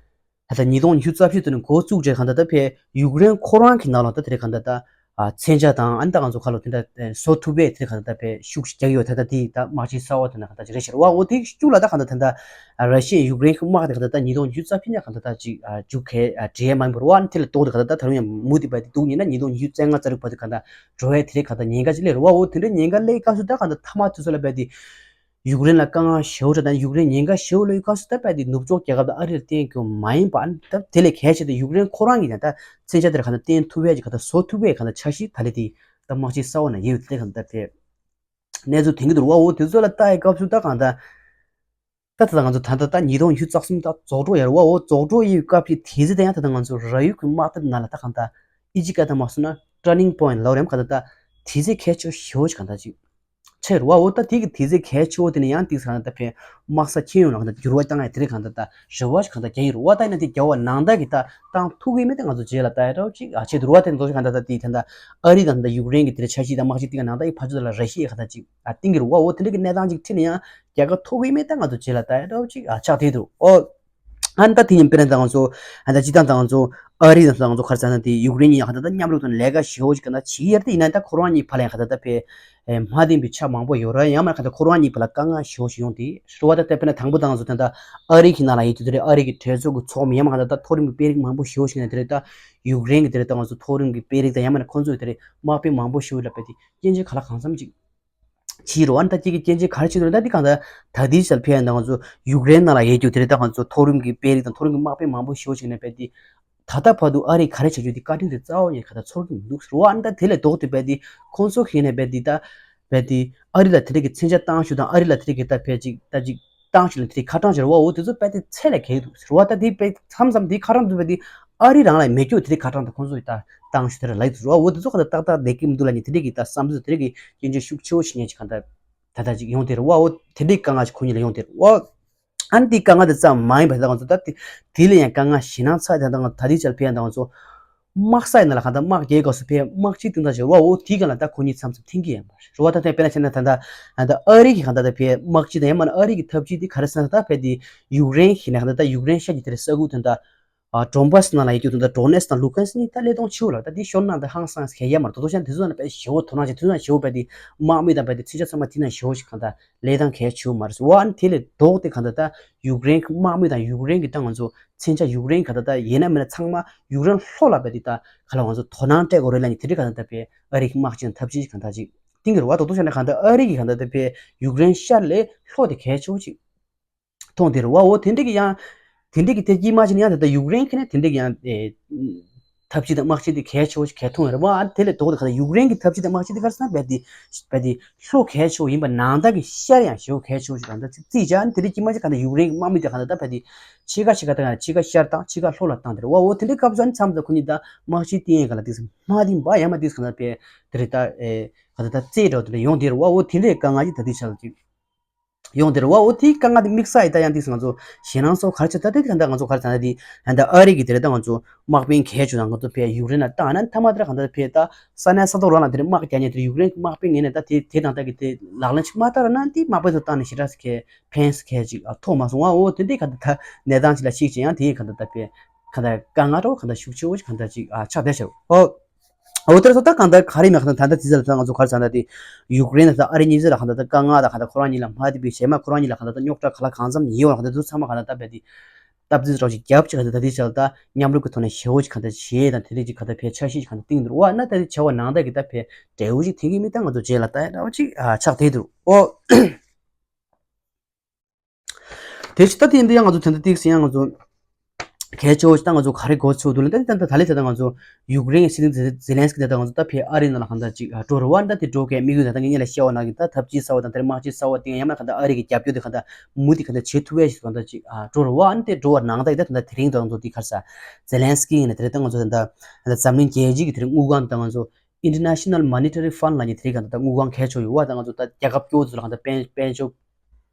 ད་ད་ཉིས་སྟོང་ཉི་ཤུ་རྩ་བཞི་དེ་ནས་འགོ་བཙུགས་རྗེས་ག་ད་ད་ཕེབས་ཡུཀ་རེན་ཁོ་རང་གི་ནང་ལ་ད་དེ་རེད་ག་ད་ད་མཚོན་ཆ་དང་ཨ་ནི་ད་ང་ཚོ་ཁ་ལོ་དེ་འདྲ་བཟོ་ཐུབ་པས་དེ་ག་ད་ད་ཕེབས་ཤུགས་ཤིག་རྒྱག་ཡོད་ད་ད་དེ་ད་དམག་ཆས་གསར་བ་དེ་ན་ག་ད་ཅིག་རེད་ཤག་རེད་བ། འོ་དེ་གཅིག་ལ་ད་ག་ད་ད་ད་ར་ཤི་ཡ་ཡུཀ་རེན་གི་དམག་དེ་ག་ད་ད་ཉིས་སྟོང་ཉི་ཤུ་རྩ་བཞི་ནས་ག་ད་ད་ཅིག་མཇུག་ག་འབྲི་ཡས་མ་ཡིན་པར་བ་ཨ་ནི་དེ་ལ་ལྡོག་སྟེ་ག་ད་ད་ད་རུང་ཡང་མུ་མཐུད་པ་དེ་འདུག་ཉིན་ན་ཉིས་སྟོང་ཉི་ཤུ་རྩ་ལྔ་རྩ་དྲུག་བར་དུ་ག་ད་འགྲོ་ཡས་དེ་རེད་ག་ད་ཉེན་ཁ་ཅིག་སླེབས་རེད་བ། འོ་དེ་འདྲའི་ཉེན་ཁ་སླེབས་སྐབས་སུ་ད་ག་ད་མཐའ་མ་དུས་ཚོད་ལ་ཕེབས་དེ་ཡུཀ་རེན་ལ་དཀའ་ངལ་ཞེ་པོ་འཕྲད་དང་ཡུཀ་རེན་ཉེན་ཁ་ཞེ་པོ་སླེབས་སྐབས་སུ་ད་ཕེབས་དེ་ནུབ་ཕྱོགས་རྒྱལ་ཁབ་དང་ཨ་རི་ལ་བརྟེན་དགོས་མ་ཡིན་པ་ཨ་ནི་ད་དེ་ལས་གལ་ཆེ་དེ་ཡུཀ་རེན་ཁོ་རང་གིས་ཀྱང་ད་མཚོན་ཆ་དེ་ར་ག་ད་བཏོན་ཐུབ་ཡས་ཀྱི་ག་ད་བཟོ་ཐུབ་ཡས་ག་ད་འཆར་གཞི་ད་ལས་དེ་ད་དམག་ཆས་གསར་བ་ནང་ཡོད་དེ་ག་ད་ཕེབས་གནས་ཚུལ་ཐོན་གྱི་འདུག་བ། འོ་དེ་ཚོ་ལ་ལྟ་ཡི་སྐབས་སུ་ད་གང་ལྟར་ད་ད་ལྟ་ང་ཚོ་ད་ལྟ་ད་ཉིས་སྟོང་ཉི་ཤུ་རྩ་གསུམ་ད་རྫོགས་འགྲོ་ཡ་རེད་བ། འོ་རྫོགས་འགྲོ་ཡི་སྐབས་ཀྱི་དུས་ཚོད་དེ་ཡང་ད་ལྟ་ང་ཚོ་ར་ཡུག་གི་དམག་འཐབ་ནང་ལ་ད་གང་ལྟར་ཨི་ཇི་སྐད་ད་མ་སོང་ན་turning point་ལབ་རེད་ག་ད་ད་དུས་ཚོད་གལ་ཆེ་ཤོས་གང་ལྟར་ཅིག་ཆགས་རེད་བ། འོ་ད་དེ་གི་དུས་ཚོད་གལ་ཆེ་བོ་དེ་ནི་ཡང་ཏིག་ས་ད་ཕེ་དམག་ས་ཁྱེར་ཡོང་ལ་གང་ལྟར་འགྱུར་བ་བཏང་ཡ་དེ་རེད་གང་ལྟར་ད་རེ་བ་ཞིག་གང་ལྟར་རྒྱག་ཡིན་རེད་བ། ད་ཡིན་ན་དེ་རྒྱལ་བ་ནང་ལྟར་གི་ད་བཏང་ཐུབ་ཀྱི་མེད་དེ་ང་ཚོ་རྗེས་ལ་ལྟ་ཡ་འདྲ་བོ་ཅིག་ཨ་ཆེ་འདུག་རེད་བ། དེ་ཚོ་གང་ལྟར་ད་དེ་ད་ལྟ་ཨ་རི་དང་ད་ཡུཀ་རེན་གི་དེ་འདྲ་འཆར་གཞི་དང་དམག་སྤྱི་བཏིང་ག་ནང་ལྟར་ཨི་ཕར་ཕྱོགས་དེ་ལ་ར་ཤི་ཡ་གང་ལྟར་ཅིག་ཨ་བཏིང་གི་རེད་བ། འོ་དེ་འདྲ་གི་གནས་སྟངས་ཅིག་ཁྲིད་ན་ཡང་རྒྱལ་ཁ་ཐོབ་ཀྱི་མེད་ད་ང་ཚོ་རྗེས་ལ་ལྟ་ཡ་འདྲ་བོ་ཅིག་ཨ་ཆགས་བསྡད་འདུག་ཨོ། ཨ་ནི་ད་དེ་ཡིན་པས་ན་ད་ང་ཚོ་ཨ་ད་སྤྱི་བཏང་ད་ང་ཚོ་ ཨ་རི་དང་ང་ཚོ་ག་རེ་ཟེར་ན་དེ་ཡུཀ་རེན་གཉིས་ཡང་ཧ་ད་ད་མཉམ་རུབ་དང་ལས་ཀ་ཞེ་པོ་ཞིག་ག་ན་བྱེད་ཀྱི་ཡོད་རེད། དེ་ཡིན་ན་ད་ཁོ་རང་གཉིས་བར་ལ་ཡང་ཧ་ད་ད་དཔེ་མ་བདེ་བའི་ཆ་མང་པོ་ཡོད་རེད། ཡང་མིན་ན་ཧ་ད་ཁོ་རང་གཉིས་བར་ལ་དཀའ་ངལ་ཞེ་པོ་ཞིག་ཡོང་དེ་རེད་བ། ད་ལྟ་དཔེར་ན་དང་པོ་ད་ང་ཚོ་ད་ལྟ་ཨ་རི་གི་ནང་ལ་ཡོད་དུས་དེ་རེད། ཨ་རི་གི་གྲོས་ཚོགས་ཀྱི་ཚོགས་མི་ཡང་མིན་ན་ཧ་ད་ད་མཐོ་རིམ་གྱི་དཔོན་རིགས་མང་པོ་ཞེ་པོ་ཞིག་ནས་དེ་རེད། ད་ཡུཀ་རེན་གྱི་དེ་རེད་ད་ང་ཚོ་མཐོ་རིམ་གྱི་དཔོན་རིགས་དང་ཡང་མིན་ན་ཁོང་ཚོ་ཡི་དེ་རེད་དམག་དཔོན་མང་པོ་ཞེ་པོ་ལ་དཔེ་དེ་སྐྱོན་བརྗོད་ག་ལ་གང་འཚམ་ཅིག་བྱེད་རོགས་ཨ་ནི་ད་ཅིག་གི་སྐྱོན་བརྗོད་ག་རེ་བྱེད་འདུག་ད་འདི་གང་ལྟར་ད་ལྟའི་ཆར་ཕེབས་ཡ་ད་ང་ཚོ་ཡུཀ་རེན་ནང་ལ་ཡོད་རྒྱུ་དེ་རེད། ད་ང་ཚོ་མཐོ་རིམ་གྱི་དཔོན་རིགས་དང་མཐོ་རིམ་གྱི་དམག་དཔོན་མང་པོ་ཞེ་པོ་ཞིག་ནས་དཔེ་དེ་ད་ལྟ་བར་དུ་ཨ་རིས་ག་རེ་བྱ་རྒྱུ་དེ་བཀའ་དྲིན་དེ་རྩ་བ་ཉིད་ག་ད་ཚོར་གྱི་མི་འདུག་ཟེར་བ། ཨ་ནི་ད་དེ་ལས་ལྡོག་སྟེ་དཔེ་དེ་ཁོང་ཚོ་ཁེ་ནས་དཔེ་དེ་ད་དཔེ་དེ་ཨ་རི་ལ་དེ་འདྲ་གི་མཚོན་ཆ་བཏང་ཞུ་དང་ཨ་རི་ལ་དེ་འདྲ་གི་ད་དཔེ་ཅིག་ད་ཅིག་བཏང་ཞུ་ལ་དེ་འདྲ་ཁ་གྲངས་ཤར་བ། འོ་དེ་ཚོ་དཔེ་དེ་ཚད་ལས་བརྒལ་འདུག་ཟེར་བ། ད་དེ་དཔེ་མཚམས་མཚམས་དེ་ཁ་གྲངས་དུ་དཔེ་དེ་ཨ་རི་རང་ལ་མེད་རྒྱུ་དེ་འདྲ་ཁ་གྲངས་དུ་ཁོང་ཚོ་ད་བཏང་ཞུ་དེ་ར་ལག་ཏུ་ཟེར་བ། འོ་དེ་ཚོ་ག་ད་ཏག་ཏག་བསྡད་ཀྱི་མི་འདུག་ལ་ནི་དེ་འདྲ་གི་ད་བསམ་ཚུལ་དེ་འདྲ་གི་སྐྱོན་བརྗོད་ཤུགས་ཆེ་བོ་ཞིག་ཉན་ཅིག་ག་ད་ད་ད་ཅིག་ཡོང་དེ་ར་བ། འོ་དེ་འདྲའི་དཀའ་ངལ་ཞིག་ཁོ་གཉིས་ལ་ཡོང་དེ་ར་བ། ཨ་ནི་དེའི་དཀའ་ངལ་དེ་ཙམ་མ་ཡིན་པ་ད་ང་ཚོ་ད་དེ་དེ་ལས་ཡང་དཀའ་ངལ་ཞེད་སྣང་ཚ་ཡི་ད་ང་ད་དེའི་ཆར་ཕེབས་ཡང་ད་ང་ཚོ་དམག་ས་ཡི་ནང་ལ་གང་ལྟར་དམག་རྒྱག་དགོས་སུ་ཕེབས་དམག་སྤྱི་དོན་དག་ཞིག་རོ། འོ་དེའི་སྒང་ལ་ད་ཁོ་གཉིས་མཚམས་མཚམས་མཐུན་གྱི་ཡིན་པ་རོ། ད་ལྟ་དཔེར་ན་བྱས་ན་ད་ལྟ་ད་ཨ་རི་གི་གང་ལྟར་ད་ཕེབས་དམག་སྤྱི་དང་ཡང་མིན་ན་ཨ་རི་གི་ཐབས་ཇུས་དེ་ག་རེ་ཟེར་ན་ད་ཕེབས་དེ་ཡུཀ་རེན་གྱི་ནས་གང་ལྟར་ད་ཡུཀ་རེན་ཤར་གྱི་དེར་ས་ཁུལ་དོན་དག་ཨ་ཌོན་བྷ་སི་ནང་ལ་ཡོད་རྒྱུ་དང་ད་ཌོ་ནེ་སི་དང་ལུ་ཀན་སི་གཉིས་ད་ཀླད་སྟོང་ཆེ་བོ་ལ་ད་དེ་ཤོར་ན་ད་ཧང་སང་གལ་ཡ་མ་རེད། དོ་དོ་ཤ་དེ་ཚོ་ན་དཔེ་ཞེ་བོ་དོ་སྣང་བྱེད་དེ་ཚོ་ན་ཞེ་བོ་དཔེ་དེ་དམག་མི་དང་དཔེ་དེ་མཚོན་ཆ་ཚང་མ་དེ་ན་ཞེ་བོ་ཞིག་གང་ལྟར་ཀླད་སྟོང་གལ་ཆེ་བོ་མ་རེད། འོ་ཨ་ནི་དེ་ལས་ལྡོག་སྟེ་གང་ལྟར་ད་ཡུཀ་རེན་གི་དམག་མི་དང་ཡུཀ་རེན་གི་ད་ང་ཚོ་མཚོན་ཆ་ཡུཀ་རེན་གང་ལྟར་ད་ཡིན་ན་མིན་ན་ཚང་མ་ཡུཀ་རེན་ལྷོ་ལ་དཔེ་དེ་ད་ག་ལ་ང་ཚོ་དོ་སྣང་སྤྲད་དགོས་རེད་ལ་ནི་དེ་འདྲ་གང་ལྟར་ད་དཔེ་ཨ་རི་གི་དམག་སྤྱི་དང་ཐབས་ཇུས་གང་ལྟར་ཅིག་བཏིང་གི་རེད་བ། དོ་དོ་ཤ་ན་གང་ལྟར་ཨ་རི་གི་གང་ལྟར་ད་དཔེ་ཡུཀ་རེན་ཤར་ལས་ལྷོ་དེ་གལ་ཆེ་བོ་ཅིག་མཐོང་དེ་རེད་བ། འོ་དེ་འདྲ་གི་ཡང་དེ་འདྲ་གི་དེ་དཀྱིལ་མ་ཕྱིན་ཡང་ད་ལྟ་ཡུཀ་རེན་ཁེ་ནས་དེ་འདྲ་གི་ཡང་ཨེ་ཐབས་ཇུས་དང་དམག་སྤྱི་དེ་གལ་ཆེ་བོ་ཞིག་གལ་མཐོང་ཡོད་རེད་བ། ཨ་དེ་ལས་ལྡོག་སྟེ་ག་ད་ཡུཀ་རེན་གི་ཐབས་ཇུས་དང་དམག་སྤྱི་དེ་ག་རེ་ཟེར་ན་རྦད་དེ་རྦད་དེ་ལྷོ་གལ་ཆེ་བོ་ཡིན་པ་ནང་ལྟར་གི་ཤར་ཡང་ཞེ་བོ་གལ་ཆེ་བོ་ཞིག་ག་ད་རྩིས་བྱས། ཨ་ནི་དེ་འདྲ་དཀྱིལ་མ་ཕྱིན་ག་ད་ཡུཀ་རེན་གི་དམག་མི་དེ་ག་ད་ད་རྦད་དེ་ཕྱེད་ཀ་ཕྱེད་ཀ་ད་ག་ཕྱེད་ཀ་ཤར་བཏང་ཕྱེད་ཀ་ལྷོ་ལ་བཏང་དེ་རེད་བ། འོ་དེ་འདྲའི་སྐབས་སུ་ཨ་ནི་མཚམས་སུ་ཁོ་གཉིས་ད་དམག་སྤྱི་བཏིང་ཡས་ག་ལ་དེ་ཚོ་མ་བཏིང་བ་ཡང་མ་དེ་ཚོ་ག་ད་དཔེ་དེ་རེད་ད་ཨེ་ག་ད་ད་རྩེད་འགྲོ་དེ་འདྲ་ཡོང་དེ་རེད་བ། འོ་དེ་འདྲའི་དཀའ་ངལ་ཅིག་ད་དེ་ཆགས་ཅིག་ཡོང་དེ་རེད་བ། འོ་དེའི་དཀའ་ངལ་དེ་དམིགས་བསལ་ཡིན་ད་ཡང་དེ་ང་ཚོ་ཞེད་སྣང་ཚོ་ག་རེ་བྱེད་ད་དེ་ག་ད་ང་ཚོ་ག་རེ་ད་ད་དེ་ད་ད་ཨ་རི་གི་དེ་རེད་ད་ང་ཚོ་དམག་དཔོན་གལ་ཆེ་ན་ང་ཚོ་ཕེ་ཡུཀ་རེན་ལ་བཏང་ན་མཐའ་མ་དེར་ག་ད་ཕེ་ད་ས་གནས་ས་ཐོག་རང་ལ་དེ་རེད་དམག་རྒྱག་ཉེ་དེ་རེད། ཡུཀ་རེན་གི་དམག་དཔོན་ངེས་ནས་ད་དེ་དེ་དང་ད་གི་དེ་ལག་ལེན་ཅིག་མ་བསྟར་ན་དེ་དམག་དཔོན་ཚོ་བཏང་ནས་ཞེ་དྲག་ཕན་གལ་ཅིག་ཐོགས་མ་སོང་བ། འོ་དེ་འདྲའི་ག་ད་ད་གནས་སྟངས་ཅིག་ལ་ཤིག་ཅིག་ཡང་དེ་ག་ད་ད་ཕེ་ག་ད་དཀའ་ངལ་རོ་ག་ད་ཤུགས་ཆེ་བོ་ཅིག་ག་ད་ཅིག་ཆགས་བསྡད་ཤག་འོ། འོ་དེར་སོ་ད་གང་ལྟར་ག་རེ་མེད་གང་ལྟར་ད་ལྟ་དེ་ཚོ་ལ་ད་ང་ཚོ་ག་རེ་ཟེར་ན་དེ་ཡུཀ་རེན་ལ་ད་ཨ་རི་གཉིས་ཚོ་ལ་གང་ལྟར་ད་དཀའ་ངལ་དང་གང་ལྟར་ཁོ་རང་གཉིས་ལ་མ་བདེ་བའི་གཞན་མ་ཁོ་རང་གཉིས་ལ་གང་ལྟར་ད་རྙོག་དྲ་ག་ལ་གང་འཚམ་ཡོད་པ་གང་ལྟར་དེ་ཚོ་ཚང་མ་གང་ལྟར་ད་བས་དེ་སྟབས་བདེ་རོགས་ཞིག་རྒྱབ་ཅིག་གང་ལྟར་ད་དེ་ཚོ་ལ་ད་མཉམ་རུབ་ཀྱི་ཐོག་ནས་ཞེ་བོ་ཞིག་གང་ལྟར་བྱེད་དང་དེ་འདྲ་ཅིག་གང་ལྟར་ཕེ་འཆར་གཞི་ཞིག་གང་ལྟར་བཏིང་འདུག་བ། ན་ད་དེ་བྱ་བ་ནང་ལྟར་གྱི་ད་ཕེ་འབྲས་བུ་ཞིག་འཐེན་གྱི་མེད། ད་ང་ཚོ་རྗེས་ལ་ད་ཡ་འདྲ་བ་ཅིག་ཆགས་བསྡད་འདུག་འོ། དེ་ཕྱི་ད་དེ་ཡིན་དུས་ཡང་ང་ཚོ་དེ་འདྲ་ཏིག་སེ་ཡང་ང་ཚོ་གལ་ཆེ་བོ་ཞིག་ད་ང་ཚོ་ག་རེ་གོ་ཆོད་འདུག་ལ། ད་ད་ད་ལས་ད་ད་ང་ཚོ་ཡུཀ་རེན་གྱི་སྲིད་འཛིན་ཛེ་ལན་སི་ཀི་ད་ད་ང་ཚོ་ད་ཕེ་ཨ་རི་ནང་ལ་གང་ལྟར་ཅིག་འགྲོ་རུ་བ། ད་དེ་འགྲོ་གའི་དམིགས་ཡུལ་ད་ད་ངས་ཉེ་ལ་བཤད་བ་ནང་གི་ད་ཐབས་ཇུས་གསར་བ་དང་དེར་དམག་ཇུས་གསར་བ་དེ་ཡང་མ་གང་ལྟར་ཨ་རི་གི་རྒྱབ་སྐྱོར་དེ་གང་ལྟར་མུ་མཐུད་གང་ལྟར་བྱེད་ཐུབ་ཡས་ཞིག་གང་ལྟར་ཅིག་འགྲོ་རུ་བ། ཨ་ནི་དེ་འགྲོ་བ་ནང་ད་ཡི་ད་ད་དེ་རིང་ད་ང་ཚོ་དེ་ག་རེ་ཟ་ཛེ་ལན་སི་ཀི་ཡིན་ན་དེ་རིང་ད་ང་ཚོ་ད་ད་འཛམ་གླིང་རྒྱལ་སྤྱི་གི་དེ་རིང་དངུལ་ཁང་ད་ང་ཚོ་International Monetary Fund ལ་ནི་དེ་རིང་གང་ལྟར་དངུལ་ཁང་གལ་ཆེ་བོ་ཡོད་བ། ད་ང་ཚོ་ད་རྒྱལ་ཁབ་སྐྱོ་བོ་ཚོ་ལ་གང་ལྟར་དཔལ་དཔལ་འབྱོར་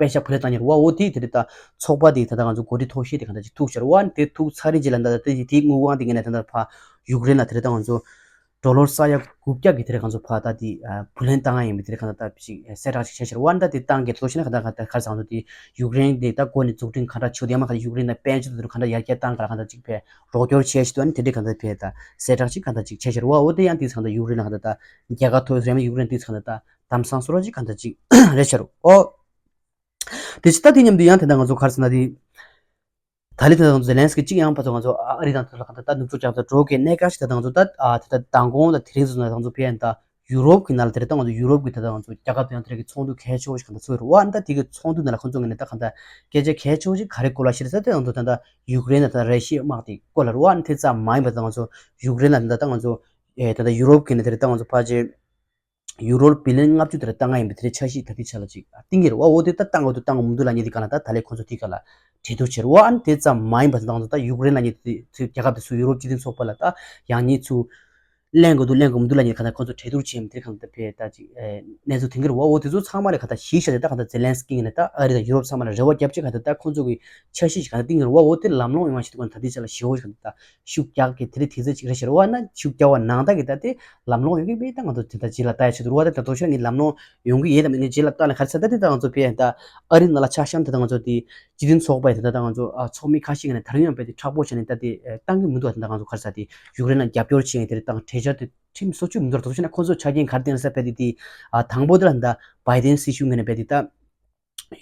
དཔེ་ཆ་བུ་ལས་བཏང་ཉེར་བ། འོ་དེ་དེ་རེད། ད་ཚོགས་པ་དེ་ད་ལྟ་ང་ཚོ་གོ་སྒྲིག་ཐོག་ཤེས་དེ་གང་ལྟར་ཅིག་ཐུག་ཤར་བ་དེ་ཐུག་ཚར་རེད་ཅིག་ལ་ད་ལྟ་དེ་དེའི་དངུལ་ཁང་དེ་ངས་ནས་ད་ལྟ་ཕ་ཡུཀ་རེན་ལ་དེ་རེད། ད་ང་ཚོ་ཌོ་ལར་ས་ཡ་དགུ་བརྒྱ་གི་དེ་རེད་གང་ཚོ་ཕ་ད་དེ་བུ་ལོན་བཏང་ཡ་ཡིན་པའི་དེ་རེད། གང་ལྟར་ད་ཅིག་གསལ་བསྒྲགས་ཅིག་བྱས་ཤར་བ། ད་དེ་བཏང་གི་ཐོག་ཤེས་ན་གང་ལྟར་གང་ལྟར་ག་རེ་ཟེར་ང་ཚོ་དེ་ཡུཀ་རེན་དེ་ད་འགོ་ནས་འཛུགས་སྐྲུན་གང་འདྲ་བྱེད་དེ་ཡང་མ་གང་ལྟར་ཡུཀ་རེན་ལ་དཔལ་འབྱོར་དེ་གང་འདྲ་ཡར་རྒྱས་བཏང་ག་ལ་གང་ལྟར་ཅིག་ཕེ་རོགས་སྐྱོར་བྱས་ཤིག་ཏུ་ཨ་ནི་དེ་འདྲའི་གང་ལྟར་ཕེ་ད་གསལ་བསྒྲགས་ཅིག་གང་ལྟར་ཅིག་བྱས་ཤར་བ། འོ་དེ་ཡང་དེ་གང་ལྟར་ཡུཀ་རེན་ལ་གང་ལྟར་ད་རྒྱལ་ཁ་ཐོབ་རེད་མ་ཡུཀ་རེན་དེ་གང་ལྟར་ད་དམ་སང་སོ་ར་ཅིག་གང་ལྟར་ཅིག་རེད་ཤར། འོ། དེ་ཅི་ད་དེ་མཉམ་དུ་ཡང་དེ་འདྲ་ང་ཚོ་ག་རེ་ཟེར་ན་དེ། ད་ལི་དེ་ང་ཚོ་ཛེ་ལན་སི་ཀི་གཅིག་ཡང་ཕ་ཚོ་ང་ཚོ་ཨ་རི་དང་དེ་ཚོ་ལ་གང་ལྟར་ད་ནུབ་ཕྱོགས་རྒྱ་མཚོ་གྲོགས་ཀྱི་གནད་འགག་ཞིག་ད་ལྟ་ང་ཚོ་ད་ཨ་དེ་ད་མདང་དགོང་ད་དེ་རིང་ཚོ་ན་ང་ཚོ་ཕེ་ཡན་ད་ཡུ་རོབ་ཀྱི་ནང་ལ་དེ་རེད། ད་ང་ཚོ་ཡུ་རོབ་ཀྱི་ད་ལྟ་ང་ཚོ་རྒྱལ་ཁབ་དེ་ཡང་དེ་རེད་ཀྱི་ཚོགས་འདུ་གལ་ཆེ་བོ་ཞིག་གང་ལྟར་ཚོགས་རེད་བ། ཨ་ནི་ད་དེ་གི་ཚོགས་འདུ་ནང་ལ་ཁོང་ཚོ་ངོས་ནས་ད་གང་ལྟར་སྐད་ཆ་གལ་ཆེ་བོ་ཞིག་ག་རེ་སྐོར་ལ་བཤད་རེད་ཟེར་ད་ང་ཚོ་ད་ལྟ་ཡུཀ་རེན་ད་ད་ར་ཤི་ཡའི་དམག་དེ་སྐོར་ལ་རེད་བ། ཨ་ནི་དེ་ཙམ་མ་ཡིན་པ་ད་ང་ཚོ་ཡུཀ་རེན་ལ་ད་ད་ང་ཚོ་ཨེ་ད་ད་ཡུ་རོབ་ཀྱི་ནས་དེ་རེད། ད་ང་ཚོ་ཕ་ཆེ། ཡུ་རོ་བི་ལན་ལྔ་བཅུ་དེར་བཏང་ང་ཡིན་པའི་དེ་རིང་འཆར་གཞི་ད་ལྟའི་ཆ་ལ་ཅིག་བཏིང་གི་རེད་བ། འོ་དེ་ད་བཏང་འོ་དེ་བཏང་འོ་མི་འདུག་ལ་ཉེ་དེ་ག་ལ་ད་ད་ལས་ཁོང་ཚོ་དེ་ག་ལ་གྲོས་བསྡུར་བྱེད་རེད་བ། ཨ་ནི་དེ་ཙམ་མ་ཡིན་པ་ད་ང་ཚོ་ད་ཡུཀ་རེན་ལ་ཉེ་དེ་ཚོའི་རྒྱལ་ཁབ་དེ་ཚོ་ཡུ་རོབ་སྤྱི་མཐུན་ཚོགས་པ་ལ་ད་ཡང་ཉེ་ཚུ་ ལེན་དགོས་འདུག་ལེན་དགོས་མི་འདུག་ལབ་ནས་གང་ལྟར་ཁོང་ཚོ་གྲོས་བསྡུར་བྱས་མི་དེ་གང་ལྟར་ཕེ་ད་ཅིག་གནས་ཚུལ་ཐོན་གྱི་རེད་བ། འོ་དེ་ཚོ་ཚང་མ་ལ་གང་ལྟར་གཞི་བཞག་སྟེ་ད་གང་ལྟར་ཛེ་ལན་སི་ཀི་ངོས་ནས་ད་ཨ་རི་དང་ཡུ་རོབ་ཚང་མ་ལ་རེ་བ་བརྒྱབ་ཆེད་གང་ལྟར་ད་ཁོང་ཚོ་གི་འཆར་གཞི་ཞིག་གང་ལྟར་བཏིང་གི་རེད་བ། འོ་དེ་ལམ་ལྷོང་ཡོང་བ་ཞིག་འདུག་གང་ལྟར་ད་དེ་ཆ་ལ་ཞེ་བོ་ཞིག་གང་ལྟར་ད་ཤུགས་རྒྱག་གི་དེ་རིང་དེ་ཚོ་ཅིག་རེད་ཤག་རེད་བ། ན་ཤུགས་རྒྱག་པ་ནང་ལྟར་གི་ད་དེ་ལམ་ལྷོང་ཡོང་གི་མེད་ད་ང་ཚོ་དེ་ད་རྗེས་ལ་ལྟ་ཡ་ཆེད་དུ་རེད་བ། ད་ད་དོ་ཤ་ངས་ལམ་ལྷོང་ཡོང་གི་ཡོད་དམ་མེད་ངས་རྗེས་ལ་ལྟ་ན་ག་རེ་ཟེར་ད་དེ་ད་ང་ཚོ་ཕེ་ད་ཨ་རི་ནང་ལ་ཆ་བཞག་ན་དེ་ད་ང་ཚོ་དེ་སྤྱི་མཐུན་ཚོགས་པ་ཡི་དེ་ད་ད་ང་ཚོ་ཨ་ཚོགས་མི་ཁ་ཤས་ཀྱི་ནས་ད་རིང་ཡང་དཔེ་དེ་མཁྲེགས་པོ་བྱས་ནས་ད་དེ་ཨེ་བཏང་གི་མི་འདུག་ད་ང་ཚོ་ག་རེ་ཟེར་དེ་ཡུཀ་རེན་ལ་རྒྱབ་སྐྱོར་བྱེད་ཡ་དེ་རེད་ད་གྲོས་འཆར་དེ་ཁྲིམས་བཟོ་བཅུག་མི་འདུག་ད་དོ་ཤ་ན་ཁོང་ཚོ་ཆ་རྐྱེན་ག་རེ་བསྟན་ས་ཕེ་དེ་དེ་ཨ་དང་པོ་དེ་ལ་ད་བའི་ཏན་སྲིད་གཞུང་ངོས་ནས་ཕེ་དེ་ད་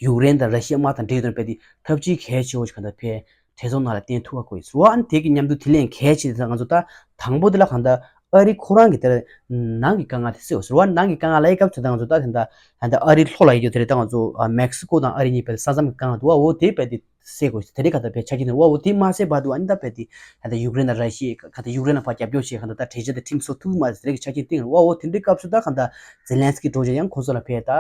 ཡུཀ་རེན་དང་ར་ཤི་ཡའི་དམག་དང་འབྲེལ་ཡོད་དེ་ཕེ་དེ་འཐབ་ཇུས་གལ་ཆེ་བོ་ཞིག་ག་ད་ཕེ་གྲོས་ཚོགས་ནང་ལ་བསྟན་ཐུབ་པ་དགོས་ཟེར་བ། ཨ་ནི་དེ་གི་མཉམ་དུ་དེ་ལས་གལ་ཆེ་དེ་ད་ང་ཚོ་ད་དང་པོ་དེ་ལ་གང་ད་ཨ་རི་ཁོ་རང་གི་དེར་ནང་གི་དཀའ་ངལ་དེ་སེལ་བ་ཟེར་བ། ནང་གི་དཀའ་ངལ་ལ་ཡི་སྐབས་ཚོད་ད་ང་ཚོ་ད་དེ་འདྲ་ད་འདྲ་ཨ་རི་ལྷོ་ལ་ཡོད་རྒྱུ་དེ་རེད། ད་ང་ཚོ་ཨ་མེག་སི་ཀོ་དང་ཨ་རི་གཉིས་བར་ས་མཚམས་ཀྱི་དཀའ་ངལ་འདུག་བ། འོ་དེ་བས་དེ་སེལ་དགོས་དེ་རེད། ག་ད་བས་ཆ་རྐྱེན་འདུག་བ། འོ་དེ་མ་སེལ་བར་དུ་ཨ་ནི་ད་བས་དེ་ད་ད་ཡུཀ་རེན་དང་ར་ཤི་ཡ་ག་ད་ཡུཀ་རེན་ལ་ཕར་རྒྱབ་སྐྱོར་བྱེད་ག་ད་ད་གྲོས་འཆར་དེ་ཁྲིམས་བཟོ་ཐུབ་མ་རེད་དེ་རེད་གི་ཆ་རྐྱེན་བསྟན་རེད་བ། འོ་དེ་འདྲའི་སྐབས་སུ་ད་ག་ད་ཛེ་ལན་སི་ཀི་འགྲོ་བྱས་ཡང་ཁོང་ཚོ་ལ་ཕེ་ད་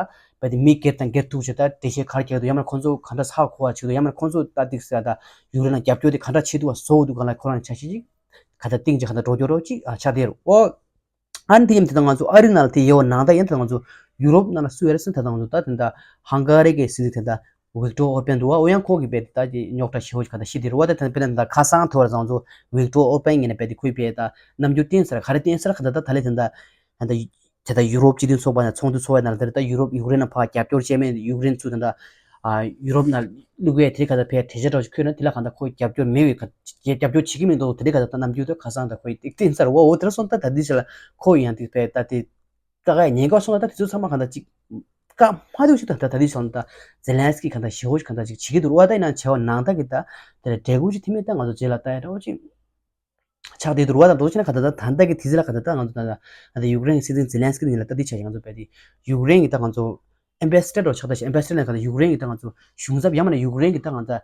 བས་དེ་མི་སྒེར་དང་སྒེར་ཐུག་བྱས་ད་འགྲེལ་བཤད་ག་རེ་རྒྱག་འདུག་ཡང་མིན་ཁོང་ཚོ་ག་འདྲ་ཧ་གོ་བ་བྱེད་འདུག་ཡང་མིན་ཁོང་ཚོ་ད་ཏིག་ཟེར་ད་ཡུཀ་རེན་ལ་རྒྱབ་སྐྱོར་དེ་ག་འདྲ་བྱེད་འདུག་བ་བཟོ་འདུག་ག་ལ་ཁོ་རང་ཆ་ཤས་ཅིག་ག་ད་ཏིག་ཅིག་ག་ད་འགྲོ་སྐྱོར་རོགས་ཅིག་ཨ་ཆ་དེ་རུ་ཨོ། ཨ་ནི་དེ་ཡིན་དེ་ད་ང་ཚོ་ཨ་རི་ནང་ལ་དེ་ཡོད་ནང་ད་ཡིན་ད་ང་ཚོ་ཡུ་རོབ་ནང་ལ་སུ་ཡོད་རེད་ཟེར་ད་ད་ང་ཚོ་ད་དེ་ད་ཧང་ག་རི་གི་སྲིད་འཛིན་དེ་ད་ཝིག་ཏོར་ཨོར་པན་འདུག་བ། ཨོ་ཡང་ཁོ་གི་བས་ད་ཅི་རྙོག་དྲ་ཞེ་བོ་ཞིག་ག་ད་ཤི་དེ་རུ་བ། ད་ད་དཔེར་ན་ད་ཁ་སང་ཐོ་ར་ང་ཚོ་ཝིག་ཏོར་ཨོར་པན་ཡིན་ན་བས་དེ་ཁོའི་བས་ད་རྣམ་འགྱུར་བསྟན་ཟེར་ག་རེ་བསྟན་ཟེར་ག་ད་ད་ད་ལས་དེ་ད་ད་དེ་ད་ཡུ་རོབ་སྤྱི་མཐུན་ཚོགས་པ་ནས་ཚོགས་འདུ་ཚོགས་པའི་ནང་ལ་དེ་ད་ཡུ་རོབ་ཡུཀ་རེན་ལ་ཕར་རྒྱབ་སྐྱོར་བྱས་མེད། ཡུཀ་རེན་ཚུར་དེ་ད་ཡུ་རོབ་ནང་བླུག་ཡས་དེ་ག་ད་བས་གྲོས་འཆར་འདྲ་བོ་ཞིག་འཁོད་ན་དེ་ལ་ག་ད་ཁོའི་རྒྱབ་སྐྱོར་མེད་བས་ག་རྒྱབ་སྐྱོར་བྱེད་ཀྱི་མི་འདུག་དེ་འདྲའི་ག་ད་ད་རྣམ་འགྱུར་ད་ཁ་སང་ད་ཁོའི་ཏིག་ཏིག་ཚར་བ། འོ་དེ་ར་སོང་ད་ད་འདི་ཆ་ལ་ཁོ་ཡང་ཏིག་ཕེ་ད་དེ་དཀའ་ངལ་ཉེན་ཁ་སོང་ད་ད་དེ་ཚོ་ཚང་མ་ག་ད་ཅིག་བཀའ་མ་འདུག་ཞིག་ད་ད་ད་འདི་སོང་ད་ཛེ་ལན་སི་ཀི་ག་ད་ཞེ་བོ་ཞིག་ག་ད་ཅིག་བྱེད་ཀྱི་འདུག་བ། ད་ཡིན་ན་བྱ་བ་ནང་ད་གི་ད་དེ་ལ་འབྲས་བུ་ཅིག་ཐིམ་མེད་ད་ང་ཚོ་རྗེས་ལ་ལྟ་ཡ་འདྲ་བོ་ཅིག་ཆགས་བསྡད་འདུག་བ། ད་འདུག་ཅེ་ན་ག་ད་ད་ད་ལྟ་གི་དུས་ཚོད་ལ་ག་ད་ད་ང་ཚོ་ད་ད་ད་ཡུཀ་རེན་གྱི་སྲིད་འཛིན་ཛེ་ལན་སི་ཀི་ཡིན་ལ་ད་འདི་ཆ་ཞིག་ང་ཚོ་བས་ཏེ་ཡུཀ་རེན་གྱི་ད་ང་ཚོ་ཨེམ་བྷེ་སི་ཌར་འདྲ་བོ་ཆགས་ད་ཞིག་ཨེམ་བྷེ་སི་ཌར་ལ་ག་ད་ཡུཀ་རེན་གྱི་ད་ང་ཚོ་གཞུང་ཚབ་ཡང་མིན་ན་ཡུཀ་རེན་གྱི་ད་ང་ཚོ་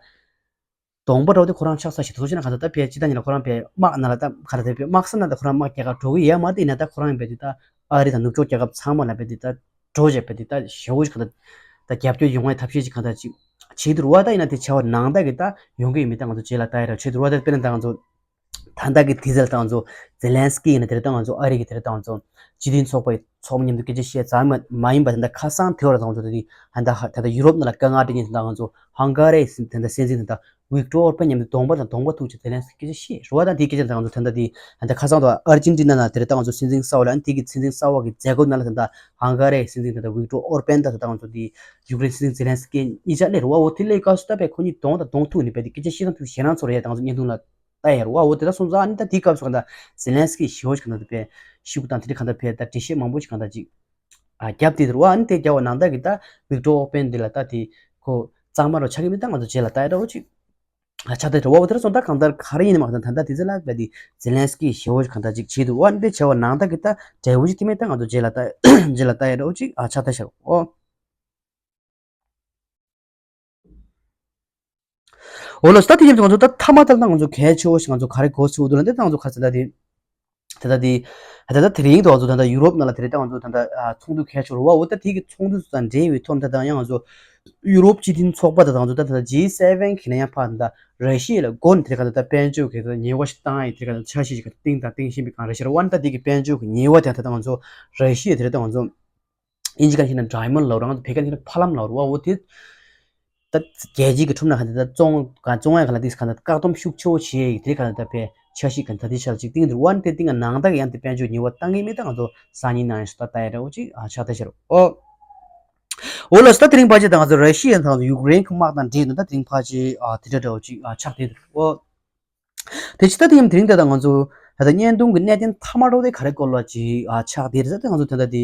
གདོང་པ་འདྲ་བོ་དེ་ཁོ་རང་ཆགས་ས་ཞིག་འདུག་ཅེ་ན་ག་ད་ད་བས་ཅི་ད་ཉིན་ལ་ཁོ་རང་བས་དམག་ནང་ལ་ད་ག་ད་ད་བས་དམག་ས་ནང་ད་ཁོ་རང་དམག་རྒྱག་ག་འགྲོ་གི་ཡོད་མ་རེད། ཡིན་ན་ད་ཁོ་རང་བས་ཏེ་ད་ཨ་རི་དང་ནུབ་ཕྱོགས་རྒྱལ་ཁབ་ཚང་མ་ལ་བས་ཏེ་ད་འགྲོ་བྱས་བས་ཏེ་ད་ཞེ་བོ་ཞིག་ག་ད་ད་རྒྱབ་སྐྱོར་ཡོང་བའི་ཐབས་ཤེས་ཅིག་ག་ད་ཅིག་བྱེད་འདུག་བ། ད་ཡིན་ན་དེ་བྱ་བ་ནང་ད་གི་ད་ཡོང་གི་ཡོད་མེད་ད་ང་ཚོ་རྗེས་ལ་ལྟ་ཡ་ར་བྱེད་འདུག་བ། ད་དཔེར་ན་ད་ང་ཚོ་ད་ལྟ་གི་དུས་ཚོད་ལ་ད་ང་ཚོ་ཛེ་ལན་སི་ཀི་ཡིན་ན་དེ་རེད། ད་ང་ཚོ་ཨ་རི་གི་དེ་རེད། ད་ང་ཚོ་སྤྱི་མཐུན་ཚོགས་པའི་ཚོགས་མི་མཉམ་དུ་སྐད་ཆ་བཤད་ཙམ་མ་ཡིན་པ་ད་ལྟ་ཁ་སང་དེ་བར་ད་ང་ཚོ་དེ་ད་ལྟ་ད་ལྟ་ཡུ་རོབ་ནང་ལ་དཀའ་ངལ་འཕྲད་མཁན་དེ་ད་ང་ཚོ་ཧང་ག་རི་ཡི་ད་ལྟ་སྲིད་འཛིན་དེ་ད་ཝིག་ཏོར་ཨོར་པན་མཉམ་དུ་གདོང་པ་དང་གདོང་པ་ཐུག་བྱས་ཛེ་ལན་སི་ཀི་སྐད་ཆ་བཤད་རེད་བ། ད་དེའི་སྐད་ཆ་ད་ང་ཚོ་ད་ལྟ་དེ་ད་ལྟ་ཁ་སང་དུ་ཨར་ཇེན་ཊི་ན་ནང་དེ་རེད། ད་ང་ཚོ་སྲིད་འཛིན་གསར་པ་ལ་ཨ་ནི་དེ་གི་སྲིད་འཛིན་གསར་པ་གི་མཛད་སྒོ་ནང་ལ་ད་ལྟ་ཧང་ག་རི་ཡི་སྲིད་འཛིན་དེ་ད་ལྟ་ཝིག་ཏོར་ཨོར་པན་ད་ད་ད་ང་ཚོ་དེ་ཡུཀ་རེན་སྲིད་འཛིན་ཛེ་ལན་སི་ཀི་གཉིས་ཆ་སླེབས་རེད་བ། འོ་དེ་སླེབས་སྐབས་སུ་ད་བས་ཁོ་གཉིས་གདོང་དང་གདོང་ཐུག་ནས་བས་དེ་སྐད་ཆ་བཤད་སྟངས་ཐུག་ཞེད་སྣང་ཚོར་ཡས་ད་ང་ཚོ་བརྙན་ཐུང་ལ་ལྟ་ཡ་རེད་བ། འོ་དེ་ལྟར་སོང་ཙང་ཨ་ནི་ད་དེའི་སྐབས་སུ་གང་ལྟར་ཛེ་ལན་སི་ཀི་ཞེ་བོ་ཞིག་གང་ལྟར་དཔེ་ཤུགས་དང་དེ་འདྲ་གང་ལྟར་དཔེ་ད་འགྲེལ་བཤད་མང་པོ་ཞིག་གང་ལྟར་ཅིག་ཨ་བརྒྱབ་དེ་རེད་བ། ཨ་ནི་དེ་བརྒྱབ་པ་ནང་ལྟར་གི་ད་ཝིག་ཏོར་ཨོར་པན་འདི་ལ་ད་དེ་ཁོ་གཙང་མ་རུ་ཆགས་ཀྱི་མིན་ད་ང་ཚོ་རྗེས་ལ་ལྟ་ཡ་འདྲ་བོ་ཅིག་ཨ་ཆགས་ཐལ་རེད་བ། འོ་དེ་འདྲ་སོང་ད་གང་ལྟར་ག་རེ་ཡིན་ནི་མ་གང་ལྟར་ད་ལྟ་དེ་ཚོ་ལ་དཔེ་དེ་ཛེ་ལན་སི་ཀི་ཞེ་བོ་ཞིག་གང་ལྟར་ཅིག་བྱེད་འདུག་བ། ཨ་ནི་དེ་བྱས་པ་ནང་ལྟར་གི་ད་འབྲས་བུ་ཞིག་དེ་མིན་ད་ང་ཚོ་རྗེས་ལ་ལྟ་རྗེས་ལ་ལྟ་ཡ་འདྲ་བོ་ཅིག་ཨ་ཆགས་ཐལ་ཤག་ཨོ། འོ་ལགས་སོ། ད་དེ་ཡིན་དུས་ང་ཚོ་ད་མཐའ་མ་ལྟར་ན་ང་ཚོ་གལ་ཆེ་བོ་ཞིག་ང་ཚོ་ག་རེ་གོ་ཚུལ་འདུག་ལ་འདི་ད་ང་ཚོ་ག་རེ་ཟེར་ད་དེ་དེ་ད་དེ་ད་ད་དེ་རིང་དུ་ང་ཚོ་ད་ད་ཡུ་རོབ་ནང་ལ་དེ་རིང་ད་ང་ཚོ་ད་ད་ཚོགས་འདུ་གལ་ཆེ་བོ་རེད་བ། འོ་ད་དེ་གི་ཚོགས་འདུ་དང་འབྲེལ་བའི་ཐོག་ད་ད་ཡང་ང་ཚོ་ཡུ་རོབ་སྤྱི་མཐུན་ཚོགས་པ་ད་ད་ང་ཚོ་ད་ད་ཇི་སེ་ཝེན་གི་ནས་ཡང་ཕར་ད་ར་ཤི་ཡ་ལ་སྒོ་ནས་དེ་རིང་ད་ད་དཔལ་འབྱོར་གི་ད་ཉེས་པ་ཞིག་བཏང་ཡ་དེ་རིང་ད་འཆར་གཞི་ཞིག་གཏིང་དང་གཏིང་ཤིང་པའི་གང་རེད་ཤེས་རེད་བ། ད་དེ་གི་དཔལ་འབྱོར་གི་ཉེས་པ་དེ་ད་ད་ང་ཚོ་ར་ཤི་ཡ་དེ་རིང་ད་ང་ཚོ་དབྱིན་ཇི་སྐད་ནང་བཤད་ན་ཌའི་མོན་ཌི་ལབ་རང་བོད་སྐད་ནང་བཤད་ན་ཕ་ལམ་ལབ་རེད་བ། འོ་དེ་ད་རྒྱལ་སྤྱིའི་གི་ཁྲོམ་ནང་ག་འདི་ད་བཙོང་ག་བཙོང་ཡ་ག་ལ་དེ་ག་འདི་བཀག་སྡོམ་ཤུགས་ཆེ་བོ་བྱས་ཡིག་དེ་ག་འདི་ད་ཕེ་འཆར་གཞི་ག་འདི་ད་དེ་ཤར་ཅིག་ཏིང་དུ་ཝན་དེ་ཏིང་ང་ནང་ད་གི་ཡང་དེ་དཔལ་འབྱོར་ཉེས་པ་བཏང་གི་མེད་ད་ང་ཚོ་སང་ཉིན་ནང་ཡང་ཤུ་ད་ལྟ་ཡ་འདྲ་བོ་ཅིག་ཨ་ཆགས་ད་ཤར་འོ། འོ་ལགས་སོ། ད་དེ་རིང་ཕལ་ཆེར་ད་ང་ཚོ་ར་ཤི་ཡ་དང་ཡུཀ་རེན་གི་དམག་དང་འབྲེལ་ནས་ད་དེ་རིང་ཕལ་ཆེར་ཨ་དེ་འདྲ་འདྲ་བོ་ཅིག་ཨ་ཆགས་དེ་འདུག་འོ། དེ་ཕྱི་ད་དེ་ཡིན་དེ་རིང་ད་ལྟ་ང་ཚོ་ད་ལྟ་བརྙན་ཐུང་གི་གནད་དོན་མཐའ་མ་རོགས་དེ་ག་རེ་སྐོར་ལ་ཅིག་ཨ་ཆགས་དེ་རེད་ཟེར་ཏེ་ང་ཚོ་ད་ལྟ་དེ་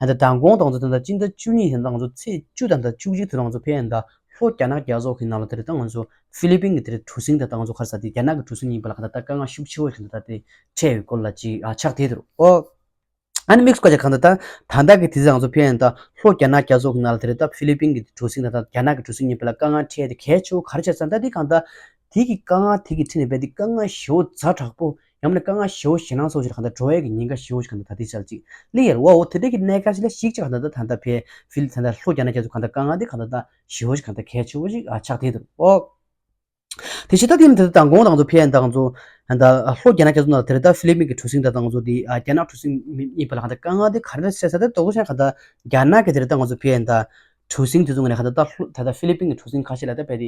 ད་ལྟ་མདང་དགོང་དང་ང་ཚོ་ད་ལྟ་སྤྱི་ཟླ་བཅུ་གཉིས་ཡིན་ད་ང་ཚོ་ཚེས་བཅུ་དང་ད་བཅུ་གཅིག་དེ་ང་ཚོ་ཕེ་ཡིན་ད་ལྷོ་རྒྱ་ནག་རྒྱལ་ཚོགས་ཀྱི་ནང་ལ་དེ་རེད་ད་ང་ཚོ་ཧྥི་ལི་པིན་གྱི་དེ་རེད་གྲུ་གཟིངས་ད་ད་ང་ཚོ་ག་རེ་ཟེར་དེ་རྒྱ་ནག་གི་གྲུ་གཟིངས་ཡིན་པ་ལ་ག་ད་ད་དཀའ་ངལ་ཤུགས་ཆེ་བོ་ཞིག་ད་ད་དེ་འཕྲད་ཡོད་སྐོར་ལ་ཅིག་ཨ་ཆགས་དེ་དེ་རུ་ཨོ། ཨ་ནི་དམིགས་སུ་བཀར་བྱས་གང་ལྟར་ད་ད་ལྟ་གི་དུས་ཚོད་ང་ཚོ་ཕེ་ཡིན་ད་ལྷོ་རྒྱ་ནག་རྒྱལ་ཚོགས་ཀྱི་ནང་ལ་དེ་རེད་ད་ཧྥི་ལི་པིན་གྱི་གྲུ་གཟིངས་ད་ད་རྒྱ་ནག་གི་གྲུ་གཟིངས་ཡིན་པ་ལ་དཀའ་ངལ་འཕྲད་དེ་གལ་ཆེ་བོ་ག་རེ་བྱས་ཙང་ད་དེ་གང་ལྟར་དེ་གི་དཀའ་ངལ་དེ་གི་འཕྲིན་ནས་བས་དེ་དཀའ་ངལ་ཞེ་བོ་ཛ་དྲག་པོ་ཡང་ན་དཀའ་ངལ་ཞེ་བོ་ཞེད་སྣང་ཚོར་ཞིག་གང་ལྟར་འགྲོ་ཡས་ཀྱི་ཉེན་ཁ་ཞེ་བོ་ཞིག་གང་ལྟར་ད་དེ་ཆར་ཅིག་སླེབས་ཡོད་རེད་བ། འོ་དེ་འདྲ་གི་གནད་འགག་ཅིག་ལ་གཞིགས་ཅིག་གང་ལྟར་ད་ད་ལྟ་ཕེ་ཧྥི་ལི་ད་ལྟ་ལྷོ་རྒྱ་ནག་རྒྱལ་ཚོགས་གང་ལྟར་དཀའ་ངལ་དེ་གང་ལྟར་ད་ཞེ་བོ་ཞིག་གང་ལྟར་གལ་ཆེ་བོ་ཞིག་ཨ་ཆགས་དེ་འདུག་ཨོ། དེ་བཞིན་ད་དེ་ཡིན་དེ་མདང་དགོང་དང་ཚོ་ཕེ་ཡན་དང་ཚོ་ད་ལྷོ་རྒྱ་ནག་རྒྱ་མཚོ་ནང་དེར་ད་ཧྥི་ལི་པིན་གྱི་གྲུ་གཟིངས་དང་དང་ཚོ་དེ་རྒྱ་ནག་གྲུ་གཟིངས་གཉིས་བར་ལ་གང་ལྟར་དཀའ་ངལ་དེ་ག་རེ་རེད་ཟེར་ས་དེ་དོ་གོ་ཤ་གང་ལྟར་རྒྱ་ནག་གི་དེར་ད་ང་ཚོ་ཕེ་ཡན་ད་གྲུ་གཟིངས་དེ་ཚོ་ངོས་ནས་གང་ལྟར་ད་ཧྥི་ལི་པིན་གྱི་གྲུ་གཟིངས་ཁ་ཤས་ལ་ད་ཕེ་དེ་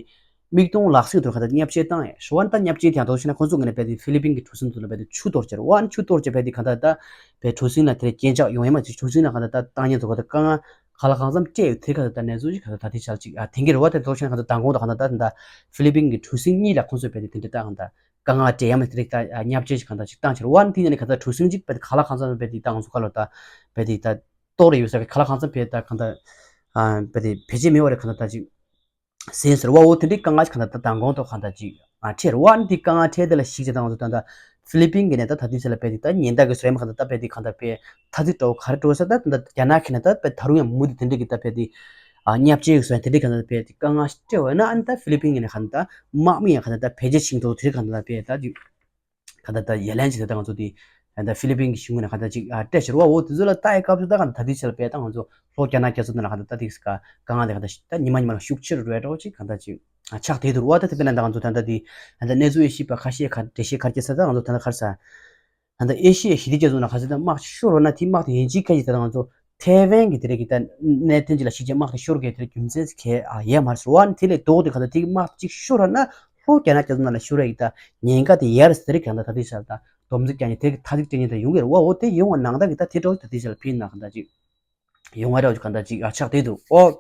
མིག་མཐོང་ལག་ཟིན་དུ་གང་ལྟར་བརྙས་བཅོས་བཏང་ཡ་ཞུ་བ་ད་བརྙས་བཅོས་དེ་ཡང་དོ་གོ་ཤ་ན་ཁོང་ཚོ་ངོས་ནས་ཕེ་དེ་ཧྥི་ལི་པིན་གྱི་གྲུ་གཟིངས་དེ་ཚོ་ལ་ཕེ་དེ་ཆུ་གཏོར་བྱས་ར་བ་ནི་ཆུ་གཏོར་བྱས་ཕེ་དེ་གང་ལྟར་ད་ཕེ་གྲུ་གཟིངས་ལ་དེར་སྐྱོན་ཆག་ཡོང་ཡ་མ་ཅིག་གྲུ་གཟིངས་ལ་གང་ལྟར་ད་བཏང་ཉེན་དུ་གང་ལྟར་དཀའ་ངལ་ག་ལ་གང་འཚམ་སྤྲད་ཡོད་དེ་ག་ད་ལྟ་གནས་ཚུལ་ཞིག་ག་ད་ལྟ་དེ་ཆར་ཅིག་ཨ་དེང་གི་རེ་བ་དེ་ཚོ་ཤེས་ན་ག་ད་མདང་དགོང་དང་ག་ད་ད་ད་ཧྥི་ལི་པིན་གྱི་གྲུ་གཟིངས་གཉིས་ལ་ཁོང་ཚོས་བེད་དེ་དེ་འདྲ་ད་གང་ད་དཀའ་ངལ་སྤྲད་ཡ་མ་དེ་རིགས་ད་བརྙས་བཅོས་ཤིག་ག་ད་ཅིག་བཏང་ཕྱིར་བ་ནི་དེ་ཡིན་ནི་ག་ད་གྲུ་གཟིངས་ཅིག་བེད་དེ་ག་ལ་གང་འཚམ་བེད་དེ་ད་ང་ཚོ་ག་ལོ་ད་བེད་དེ་ད་གཏོར་ཡོད་ས་ག་ལ་གང་འཚམ་བེད་ད་ག་ད་བེད་དེ་བེད་སྤྱད་མེད་བ་རེད་ག་ད་ད་ཅིག་ཟིན་ཟེར་བ་འོ་དེ་འདྲའི་དཀའ་ངལ་གང་ལྟར་ད་མདང་དགོང་ཐོག་གང་ལྟར་ཅིག་ཨ་འཕྲད་རེད་བ། ཨ་ནི་དེ་དཀའ་ངལ་འཕྲད་དེ་ལ་གཞིགས་བྱས་ད་ང་ཚོ་ད་ལྟ་ཧྥི་ལི་པིན་གྱི་ནས་ད་ད་དུས་ཚོད་ལ་བལྟས་ཏེ་ད་ཉེན་བརྡ་གི་བཟོ་ཡ་མ་གང་ལྟར་ད་བལྟས་ཏེ་གང་ལྟར་བལྟས་ཐ་ཚིག་འདྲ་བོ་ག་རེ་འགྲོ་ས་ད་ད་ལྟ་རྒྱ་ནག་གི་ནས་ད་བལྟས་ད་རུང་ཡང་མུ་མཐུད་དེ་འདྲ་གི་ད་བལྟས་ཏེ་ཨ་བརྙས་བཅོས་བཟོ་ཡ་དེ་འདྲ་གང་ལྟར་བལྟས་ཏེ་དཀའ་ངལ་འཕྲད་བ་ན་ཨ་ནི་ད་ཧྥི་ལི་པིན་གྱི་ནས་གང་ལྟར་དམག་མི་ཡང་གང་ལྟར་ད་བེད་སྤྱད་བྱེད་འགྲོ་དེ་གང་ལྟར་བལྟས་ད་ག་ད་ལྟ་ཡ་ལན་ཅིག་ད་ལྟ་ང་ཚོ་དེ་ད་ལྟ་ཧྥི་ལི་པིན་གྱི་གཞུང་ནས་ག་ད་ཅིག་ཨ་སྤྲད་ཕྱིར་བ་འོ་དེ་ཚོ་ལ་ལྟ་ཡི་སྐབས་སུ་ད་ག་ད་དུས་ཚོད་ལ་བལྟས་ད་ང་ཚོ་ལྷོ་རྒྱ་ནག་རྒྱ་མཚོ་ནང་ལ་ག་ད་ད་དེ་ག་དཀའ་ངལ་དེ་ག་ད་ད་ཉི་མ་ཉི་མ་ལ་ཤུགས་ཆེ་རུ་འགྲོ་ཡ་འདྲ་བོ་ཅིག་ག་ད་ཅིག་ཨ་ཆགས་བསྡད་འདུག་བ། ད་དེ་དཔེར་ན་ད་ང་ཚོ་ད་ལྟ་དེ་ད་ལྟ་གནས་ཚུལ་ཡེ་ཤེས་པ་ཁ་ཤས་ཁ་འགྲེལ་བཤད་ཁ་སྐྱེལ་ས་ད་ང་ཚོ་ད་ལྟ་ག་རེ་ཟ་ད་ལྟ་ཨེ་ཤི་ཡའི་ཞི་བདེ་རྒྱ་མཚོ་ནང་ག་ཚོད་ད་དམག་ཤོར་བ་ན་དེ་དམག་དེ་ཡིན་གཅིག་ཁ་ཅིག་ད་ད་ང་ཚོ་ཐའེ་ཝན་གྱི་དེ་རིགས་ཀྱི་ད་གནད་དོན་ཅིག་ལ་གཞིགས་བྱས་དམག་དེ་ཤོར་གི་དེ་རིགས་རྒྱུ་མཚན་ཁེ་ཨ་ཡས་མ་རེད་ཟེར་བ། ཨ་ནི་དེ་ལས་ལྡོག་སྟེ་ག་ད་དེ་དམག་ཅིག་ཤོར་བ་ན་ལྷོ་རྒྱ་ནག་རྒྱ་མཚོ་ནང་ལ་ཤོར་ཡ་གི་ད་ཉེན་ཁ་དེ་ཡས་རེད་ཟེར་རིགས་གང་ད་ད་དེ་ཤར་ད་སྡོམ་རྩིས་རྒྱག་ཉེན་དེ་གི་ཐ་ཚིག་སྤྲད་ཉེན་ད་ཡོང་གི་རེད་བ། འོ་དེ་ཡོང་བ་ནང་ད་གི་ད་དེ་འདྲ་བོ་ད་དེ་ཤར་ལ་ཕིན་ན་གང་ད་ཅིག་ཡོང་བ་རེད་བ་གང་ད་ཅིག་ཨ་ཆགས་བསྡད་འདུག་ཨོ།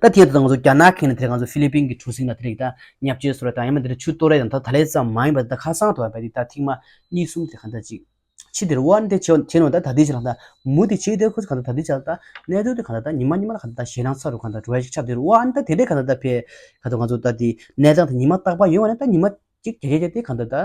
ད་དེ་ད་ང་ཚོ་རྒྱ་ནག་གི་ནས་དེ་ང་ཚོ་ཧྥི་ལི་པིན་གྱི་གྲུ་གཟིངས་ལ་དེ་རིགས་ད་བརྙས་བཅོས་བཟོ་ར་དང་ཡང་མིན་དེ་རིགས་ཆུ་གཏོར་ར་དང་ད་ད་ལས་ཙམ་མ་ཡིན་པ་ད་ཁ་སང་དུ་བ་བ་དེ་ད་ཐེངས་མ་གཉིས་གསུམ་དེ་གང་ད་ཅིག་ཕྱི་དེར་དབང་དེ་བྱེད་བྱེད་ནོ་ད་ད་ལྟའི་ཆ་ལ་ད་མུ་དེ་བྱེད་དེ་ཁོ་ག་ད་ད་ལྟའི་ཆ་ལ་ད་གནས་ཚུལ་དེ་ག་ད་ད་ཉི་མ་ཉི་མ་ལ་ག་ད་ད་ཞེད་སྣང་ཚ་རུ་ག་ད་འགྲོ་ཡ་ཞིག་ཆགས་དེ་རུ་དབང་ད་དེ་འདྲའི་ག་ད་ད་ཕེ་ག་ད་ང་ཚོ་ད་དེ་གནས་སྟངས་དེ་ཉི་མ་རྟག་པར་ཡོང་བ་ན་ད་ཉི་མ་གཅིག་བརྒྱད་བརྒྱད་བརྒྱད་དེ་ག་ད་ད་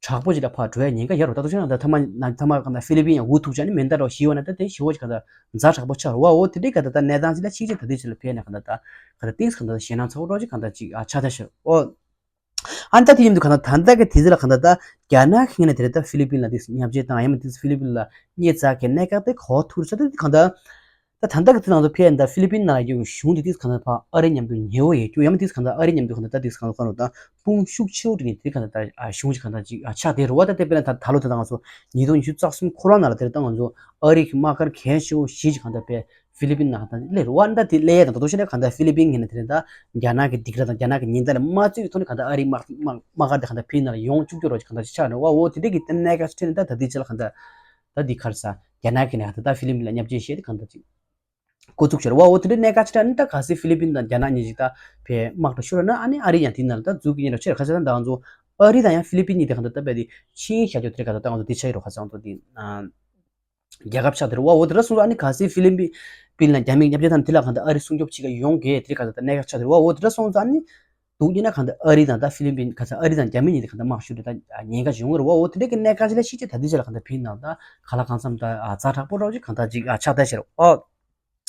དྲག་པོ་ཞིག་ལ་ཕར་འགྲོ་ཡ་ཉེན་ཁ་ཡོད་རུ་ད་དུ་ཆ་ལ་ད་ཐ་མ་ན་ཐ་མ་ག་ད་ཧྥི་ལི་པིན་ཡང་འུ་ཐུག་ཆ་ནི་མེ་མདའ་རུ་ཞི་བ་ན་ད་དེ་ཞི་བ་ཞིག་ག་ད་ཛ་དྲག་པོ་ཆགས་རུ་བ། འོ་དེ་འདྲའི་ག་ད་ད་གནས་སྟངས་ཅིག་ལ་གཅིག་ཅིག་ད་དེ་ཆ་ལ་ཕེ་ན་ག་ད་ད་ག་ད་ཏིས་ག་ད་ཞེད་སྣང་ཚ་པོ་འགྲོ་ཅིག་ག་ད་ཅིག་ཨ་ཆགས་ད་ཤི་འོ། ཨ་ནི་ད་དེ་ཡིན་དུས་གང་ལྟར་ད་ལྟ་གི་དུས་ཚོད་ལ་གང་ལྟར་ད་རྒྱ་ནག་གི་ངོས་ནས་དེ་རེད་ད་ཧྥི་ལི་པིན་ལ་དེ་བརྙས་བཅོས་དང་ཡང་མིན་དེ་ཧྥི་ལི་པིན་ལ་གནོད་འཚེ་གི་གནད་འགག་དེ་གོ་ཐུག་ས་དེ་གང་ལྟར་ད་ད་ལྟ་གི་དུས་ནང་དུ་ཕེ་ཡིན་ད་ཧྥི་ལི་པིན་ནང་ལ་ཡོད་གཞུང་དེ་དུས་གང་ལྟར་ཕ་ཨ་རི་མཉམ་དུ་ཉེ་བོ་ཡོད་རྒྱུ་ཡང་མིན་དུས་གང་ལྟར་ཨ་རི་མཉམ་དུ་གང་ལྟར་ད་དུས་གང་ལྟར་གང་ལྟར་ད་དཔུང་ཤུགས་ཆེ་བོ་དེ་ངས་དེ་གང་ལྟར་ད་གཞུང་ཅིག་གང་ལྟར་ཅིག་ཆགས་བསྡད་རུ་བ། ད་དེ་དཔེར་ན་ད་ད་ལོ་དེ་ད་ང་ཚོ་ཉིས་སྟོང་ཉི་ཤུ་རྩ་གསུམ་ཁོ་རང་ནང་ལ་དེ་ད་ང་ཚོ་ཨ་རི་གི་དམག་སྒར་གལ་ཆེ་བོ་བཞི་ཅིག་གང་ལྟར་ཕེ་ཧྥི་ལི་པིན་ནང་གང་ལྟར་སླེབས་རེད་བ། ད་དེ་སླེབས་ཡས་དང་ད་དུང་ཕྱིན་ན་གང་ལྟར་ཧྥི་ལི་པིན་གྱི་ནས་དེ་རིང་ད་རྒྱ་ནག་གི་སྡིགས་ར་དང་རྒྱ་ནག་གི་ཉེན་བརྡ་ལ་མ་བརྩིས་པའི་ཐོག་ནས་གང་ལྟར་ཨ་རིའི་དམག་དམག་དམག་སྒར་དེ་གང་ལྟར་ཕི་ནང་ལ་ཡོང་བཅུག་རྒྱུ་རོགས་ཀྱི་གང་ལྟར་ཅིག་ཆགས་རེད་བ། འོ་དེ་འདྲས་ཀྱི་གནད་འགག་ཅིག་འཕྲད་ནས་ད་ད་ལྟའི་ཆ་ལ་གང་ལྟར་ད་འདི་ག་རེ་ཟ་རྒྱ་ནག་གི་ནས་གང་ལྟར་ད་ཧྥི་ལི་པིན་ལ་བརྙས་བཅོས་བྱས་ཏེ་གང་ལྟར་ཅིག་འགོ་བཙུགས་ཆེ་རེད་བ། འོ་དེ་འདྲས་གནད་འགག་ཅིག་འཕྲད་ནས་ད་གལ་སྲིད་ཧྥི་ལི་པིན་དང་རྒྱ་ནག་གཉིས་ཅིག་ད་ཕེ་དམག་དང་ཤོར་ན་ཨ་ནི་ཨ་རི་ཡང་དེ་ནང་ལ་ད་འཛུལ་གྱི་ཉེན་རོགས་ཆེ་རེད། ཁ་ཤས་ད་ང་ཚོ་ཨ་རི་དང་ཡང་ཧྥི་ལི་པིན་གཉིས་དེ་གང་ལྟར་ད་ཕེ་དེ་ཆིངས་བཞག་རྒྱུ་དེ་རེད། གང་ལྟར་ད་ང་ཚོ་དེ་ཆགས་ཀྱི་རོགས་ཁ་སང་ཚོ་དེ། རྒྱལ་ཁབ་ཆགས་དེ་རེད་བ། འོ་དེ་འདྲ་སོང་ཙང་ཨ་ནི་གལ་སྲིད་ཧྥི་ལི་པིན་ལ་རྒྱ་མིས་བརྙས་བཅོས་དང་དེ་ལ་གང་ལྟར་ཨ་རི་སྲུང་སྐྱོབ་བྱེད་ཀྱི་ཡོང་གི་དེ་གང་ལྟར་གནད་འགག་ཆགས་དེ་རེད་བ། འོ་དེ་འདྲ་སོང་ཙང་ཨ་ནི་སྡུག་ཉེས་ན་གང་ལྟར་ཨ་རི་དང་ད་ཧྥི་ལི་པིན་ག་ས་ཨ་རི་དང་རྒྱ་མི་གཉིས་དེ་གང་ལྟར་དམག་ཤུགས་དེ་ད་ཉེན་ཁ་ཅིག་ཡོང་གི་རེད་བ། འོ་དེ་འདྲའི་གི་གནད་འགག་ཅིག་ལ་ཤི་ཆེ་ད་དེ་ཆ་ལ་གང་ལྟར་ཕི་ནང་ད་ག་ལ་གང་འཚམ་ད་ཛ་དྲག་པོ་རོགས་ཅིག་གང་ལྟར་ཅིག་ཆགས་ད་ཤེར་འོ།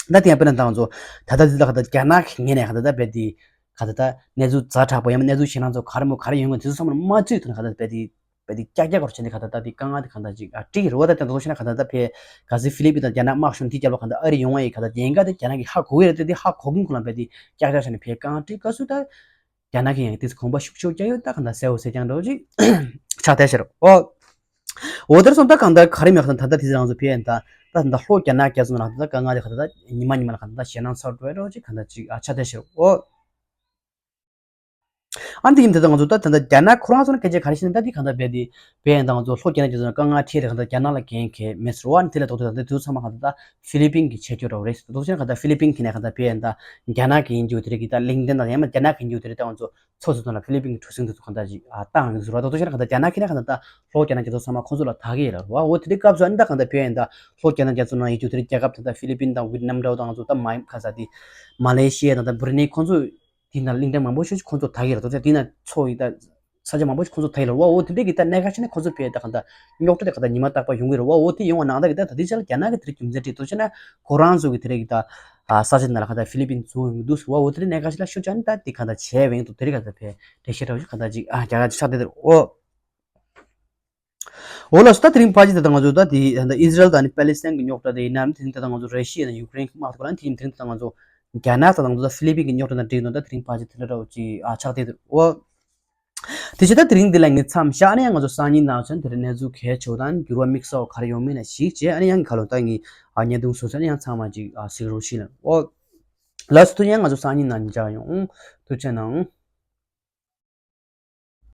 ད་དེ་ཡང་དཔེར་ན་ད་ང་ཚོ་ད་ལྟ་འདི་ལ་གང་ལྟར་རྒྱ་ནག་གི་ངོས་ནས་གང་ལྟར་ད་རྦད་དེ་གང་ལྟར་ད་གནས་ཚུལ་ཛ་དྲག་པོ་ཡང་མིན་གནས་ཚུལ་ཞེད་སྣང་ཚོ་ག་རེ་མོ་ག་རེ་ཡོང་གི་དེ་ཚོ་ཚང་མ་མ་བརྩིས་ཐོག་ནས་གང་ལྟར་རྦད་དེ། བས་དེ་ཀྱག་ཀྱག་སྐོར་བྱས་ནས་ག་ད་ད་དེ་དཀའ་ངལ་དེ་ག་ད་ཅིག་ཨ་འགྲིག་གི་རེད་བ། ད་དེ་འདྲ་བྱས་ན་ག་ད་ད་ཕེ་ག་ཟི་ཧྥི་ལི་པིན་དང་རྒྱ་ནག་དམག་ཤོང་དེ་རྒྱབ་ལ་ག་ད་ཨ་རི་ཡོང་བ་ཡི་ག་ད་ཉེན་ཁ་དེ་རྒྱ་ནག་གིས་ཧ་གོ་གི་རེད། དེ་དེ་ཧ་གོ་གིན་ཁོ་ལ་བས་དེ་ཀྱག་ཀྱག་བྱས་ནས་ཕེ་དཀའ་ངལ་འགྲིག་ག་སུ་ད་རྒྱ་ནག་གིས་ཡང་དེ་ཚོ་གོམ་པ་ཤུགས་ཆེ་རྒྱག་ཡོད། ད་ག་ད་གསལ་བོ་གསལ་རྐྱང་འདྲ་བོ་ཅིག་ཆགས་བསྡད་ཤག་རོ། ཨོ་འོ་དེར་སོང་ད་གང་ད་ག་རེ་མེད་ག་ད་ད་ད་དེ་ཚོ་རང་ཚོ་ཕེ་ཡན་ད་ད་ད་ལྷོ་རྒྱ་ནག་རྒྱ་མཚོ་ནང་ད་ད་དཀའ་ངལ་དེ་ག་ད་ད་ཉི་མ་ཉི་མ་ལ་ག་ད་ད་ཞེད་སྣང་ཚ་རུ་འགྲོ་ཅིག་ག་ད་ཅིག་ཨ་ཆགས་བསྡད་ཤག་རོ། ཨོ། ཨ་ནི་དེ་ཡིན་དུས་ད་ང་ཚོ་ད་ད་ལྟ་རྒྱ་ནག་ཁོ་རང་ཚོ་ནི་སྐད་ཆ་ག་རེ་བཤད་ན་ད་དེ་གང་ལྟར་རྦད་དེ་བས་ད་ང་ཚོ་ལྷོ་རྒྱ་ནག་རྒྱ་མཚོ་ནང་དཀའ་ངལ་འཕྲད་དེ་གང་ལྟར་རྒྱ་ནག་ལ་འགན་འཁྱེར་མེད་ཟེར་བ། ཨ་ནི་དེ་ལས་ལྡོག་སྟེ་ད་ལྟ་དུས་ཚང་མ་གང་ལྟར་ད་ཧྥི་ལི་པིན་གྱི་ཆེད་སྐྱོད་རོགས་རེད་ཟེར། ལྡོག་ཕྱིར་གང་ལྟར་ཧྥི་ལི་པིན་གྱི་ནས་གང་ལྟར་བས་ད་རྒྱ་ནག་གི་ཡིན་རྒྱུ་དེ་རེད་གི་ད་ལིང་ཏན་དང་ཡང་མ་རྒྱ་ནག་གི་ཡིན་རྒྱུ་དེ་རེད། ད་ང་ཚོ་ཚོ་ཚོ་ཚོ་ལ་ཧྥི་ལི་པིན་གྱི་གྲུ་གཟིངས་དེ་ཚོ་གང་ལྟར་ཅིག་ཨ་བཏང་ཡོད་ཟེར་བ། ལྡོག་ཕྱིར་གང་ལྟར་རྒྱ་ནག་གི་ནས་གང་ལྟར་ད་ལྷོ་རྒྱ་ནག་རྒྱ་མཚོ་ཚང་མ་ཁོ་ཚོ་ལ་ད་གི་ཡོད་རེད་བ། འོ་དེ་འདྲའི་སྐབས་སུ་ཨ་ནི་ད་གང་ལྟར་བས་ད་ལྷོ་རྒྱ་ནག་རྒྱ་མཚོ་ནང་ཡིན་རྒྱུ་དེ་རེད་རྒྱལ་ཁབ་ད་ད་ཧྥི་ལི་པིན་དང་ཝི་ཏི་ནམ་འདྲ་བོ་ད་ང་ཚོ་ད་མ་ཁ་ས་དེ་མ་ལེ་ཤི་ཡ་དང་ད་བུ་རུ་ནེ་ཁོ་ཚོ། དེ་ན་གླིང་ཕྲན་མང་པོ་ཞིག་ཁོང་ཚོ་ད་གི་རེད། དེ་ན་ཚོ་ཡི་ད་ས་ཆ་མང་པོ་ཞིག་ཁོང་ཚོ་ད་གི་རེད་བ། འོ་དེ་འདྲའི་གི་ད་གནད་འགག་ཆེ་ནས་ཁོང་ཚོ་བས་ད་གང་ལྟར་རྙོག་དྲ་དེ་གང་ལྟར་ཉི་མ་རྟག་པར་ཡོང་གི་རེད་བ། འོ་དེ་ཡོང་བ་ནང་ད་གི་ད་ད་དེ་ཆ་ལ་རྒྱ་ནག་གི་དེ་རིགས་རྒྱུ་མཚན་ཁྲིད་དུ་ཆ་ན་ཁོ་རང་ཚོ་གི་དེ་རིགས་གི་ད་ས་ཆ་ནང་ལ་གང་ལྟར་ཧྥི་ལི་པིན་ཚུར་ཡོང་གི་འདུག་ཟེར་བ། འོ་དེ་རིགས་གནད་འགག་ཆེ་ལ་ཤོད་ཆ་ནི་ད་དེ་གང་ལྟར་བྱས་བས་འདུག་དེ་རིགས་གང་ལྟར་བས་འགྲེལ་བཤད་འདྲ་བོ་ཞིག་གང་ལྟར་ཅིག་ཨ་རྒྱ་གར་ཆགས་བསྡད་དེ་རེད། འོ། འོ་ལགས་སོ། ད་དེ་རིང་ཕལ་ཆེར་ད་ལྟ་ང་ཚོ་ད་དེ་ད་ལྟ་ཨི་ཟི་རལ་དང་ནི་པེ་ལི་སི་ཐན་གྱི་རྙོག་དྲ་དེ་ཡིན་ནམ། དེ་རིང་ད་ལྟ་ང་ཚོ་ར་ཤི་ཡ་དང་ཡུ་ཀེ་རེན་གྱི་དམག་དེ་ག་ལ་དེ་རིང་ད་ལྟ་ང་ཚོ་རྒྱ་ནག་དང་ད་ལྟ་ཧྥི་ལི་པིན་གྱི་རྙོག་དྲ་དང་འབྲེལ་ནོ་ད་དེ་རིང་ཕལ་ཆེར་དེ་འདྲ་འདྲ་བོ་ཅིག་ཨ་ཆགས་བསྡད་དེ་འོ། དེ་བྱས་ད་དེ་རིང་འདི་ལ་ངས་མཚམས་བཞག་ཨ་ནི་ཡང་ང་ཚོ་སང་ཉིན་ནང་ཚུན་དེ་རིང་གནས་ཚུལ་གལ་ཆེ་བ་དང་འགྱུར་བ་དམིགས་བསལ་བ་ག་རེ་ཡོང་མིན་ལ་གཞིགས་བྱས། ཨ་ནི་ཡང་གི་ཁ་ལོ་ད་ངས་ཨ་བརྙན་ཐུང་བཟོས་ཚར་ཨ་ནི་ཡང་ཚང་མ་ཅིག་ཨ་གཟིགས་རོགས་བྱེད་ལ། ཨོ། ལགས་སོ། ཐུགས་རྗེ་ཆེ། ང་ཚོ་སང་ཉིན་ནང་མཇལ་ཡོང་། ཐུགས་རྗེ་གནང་།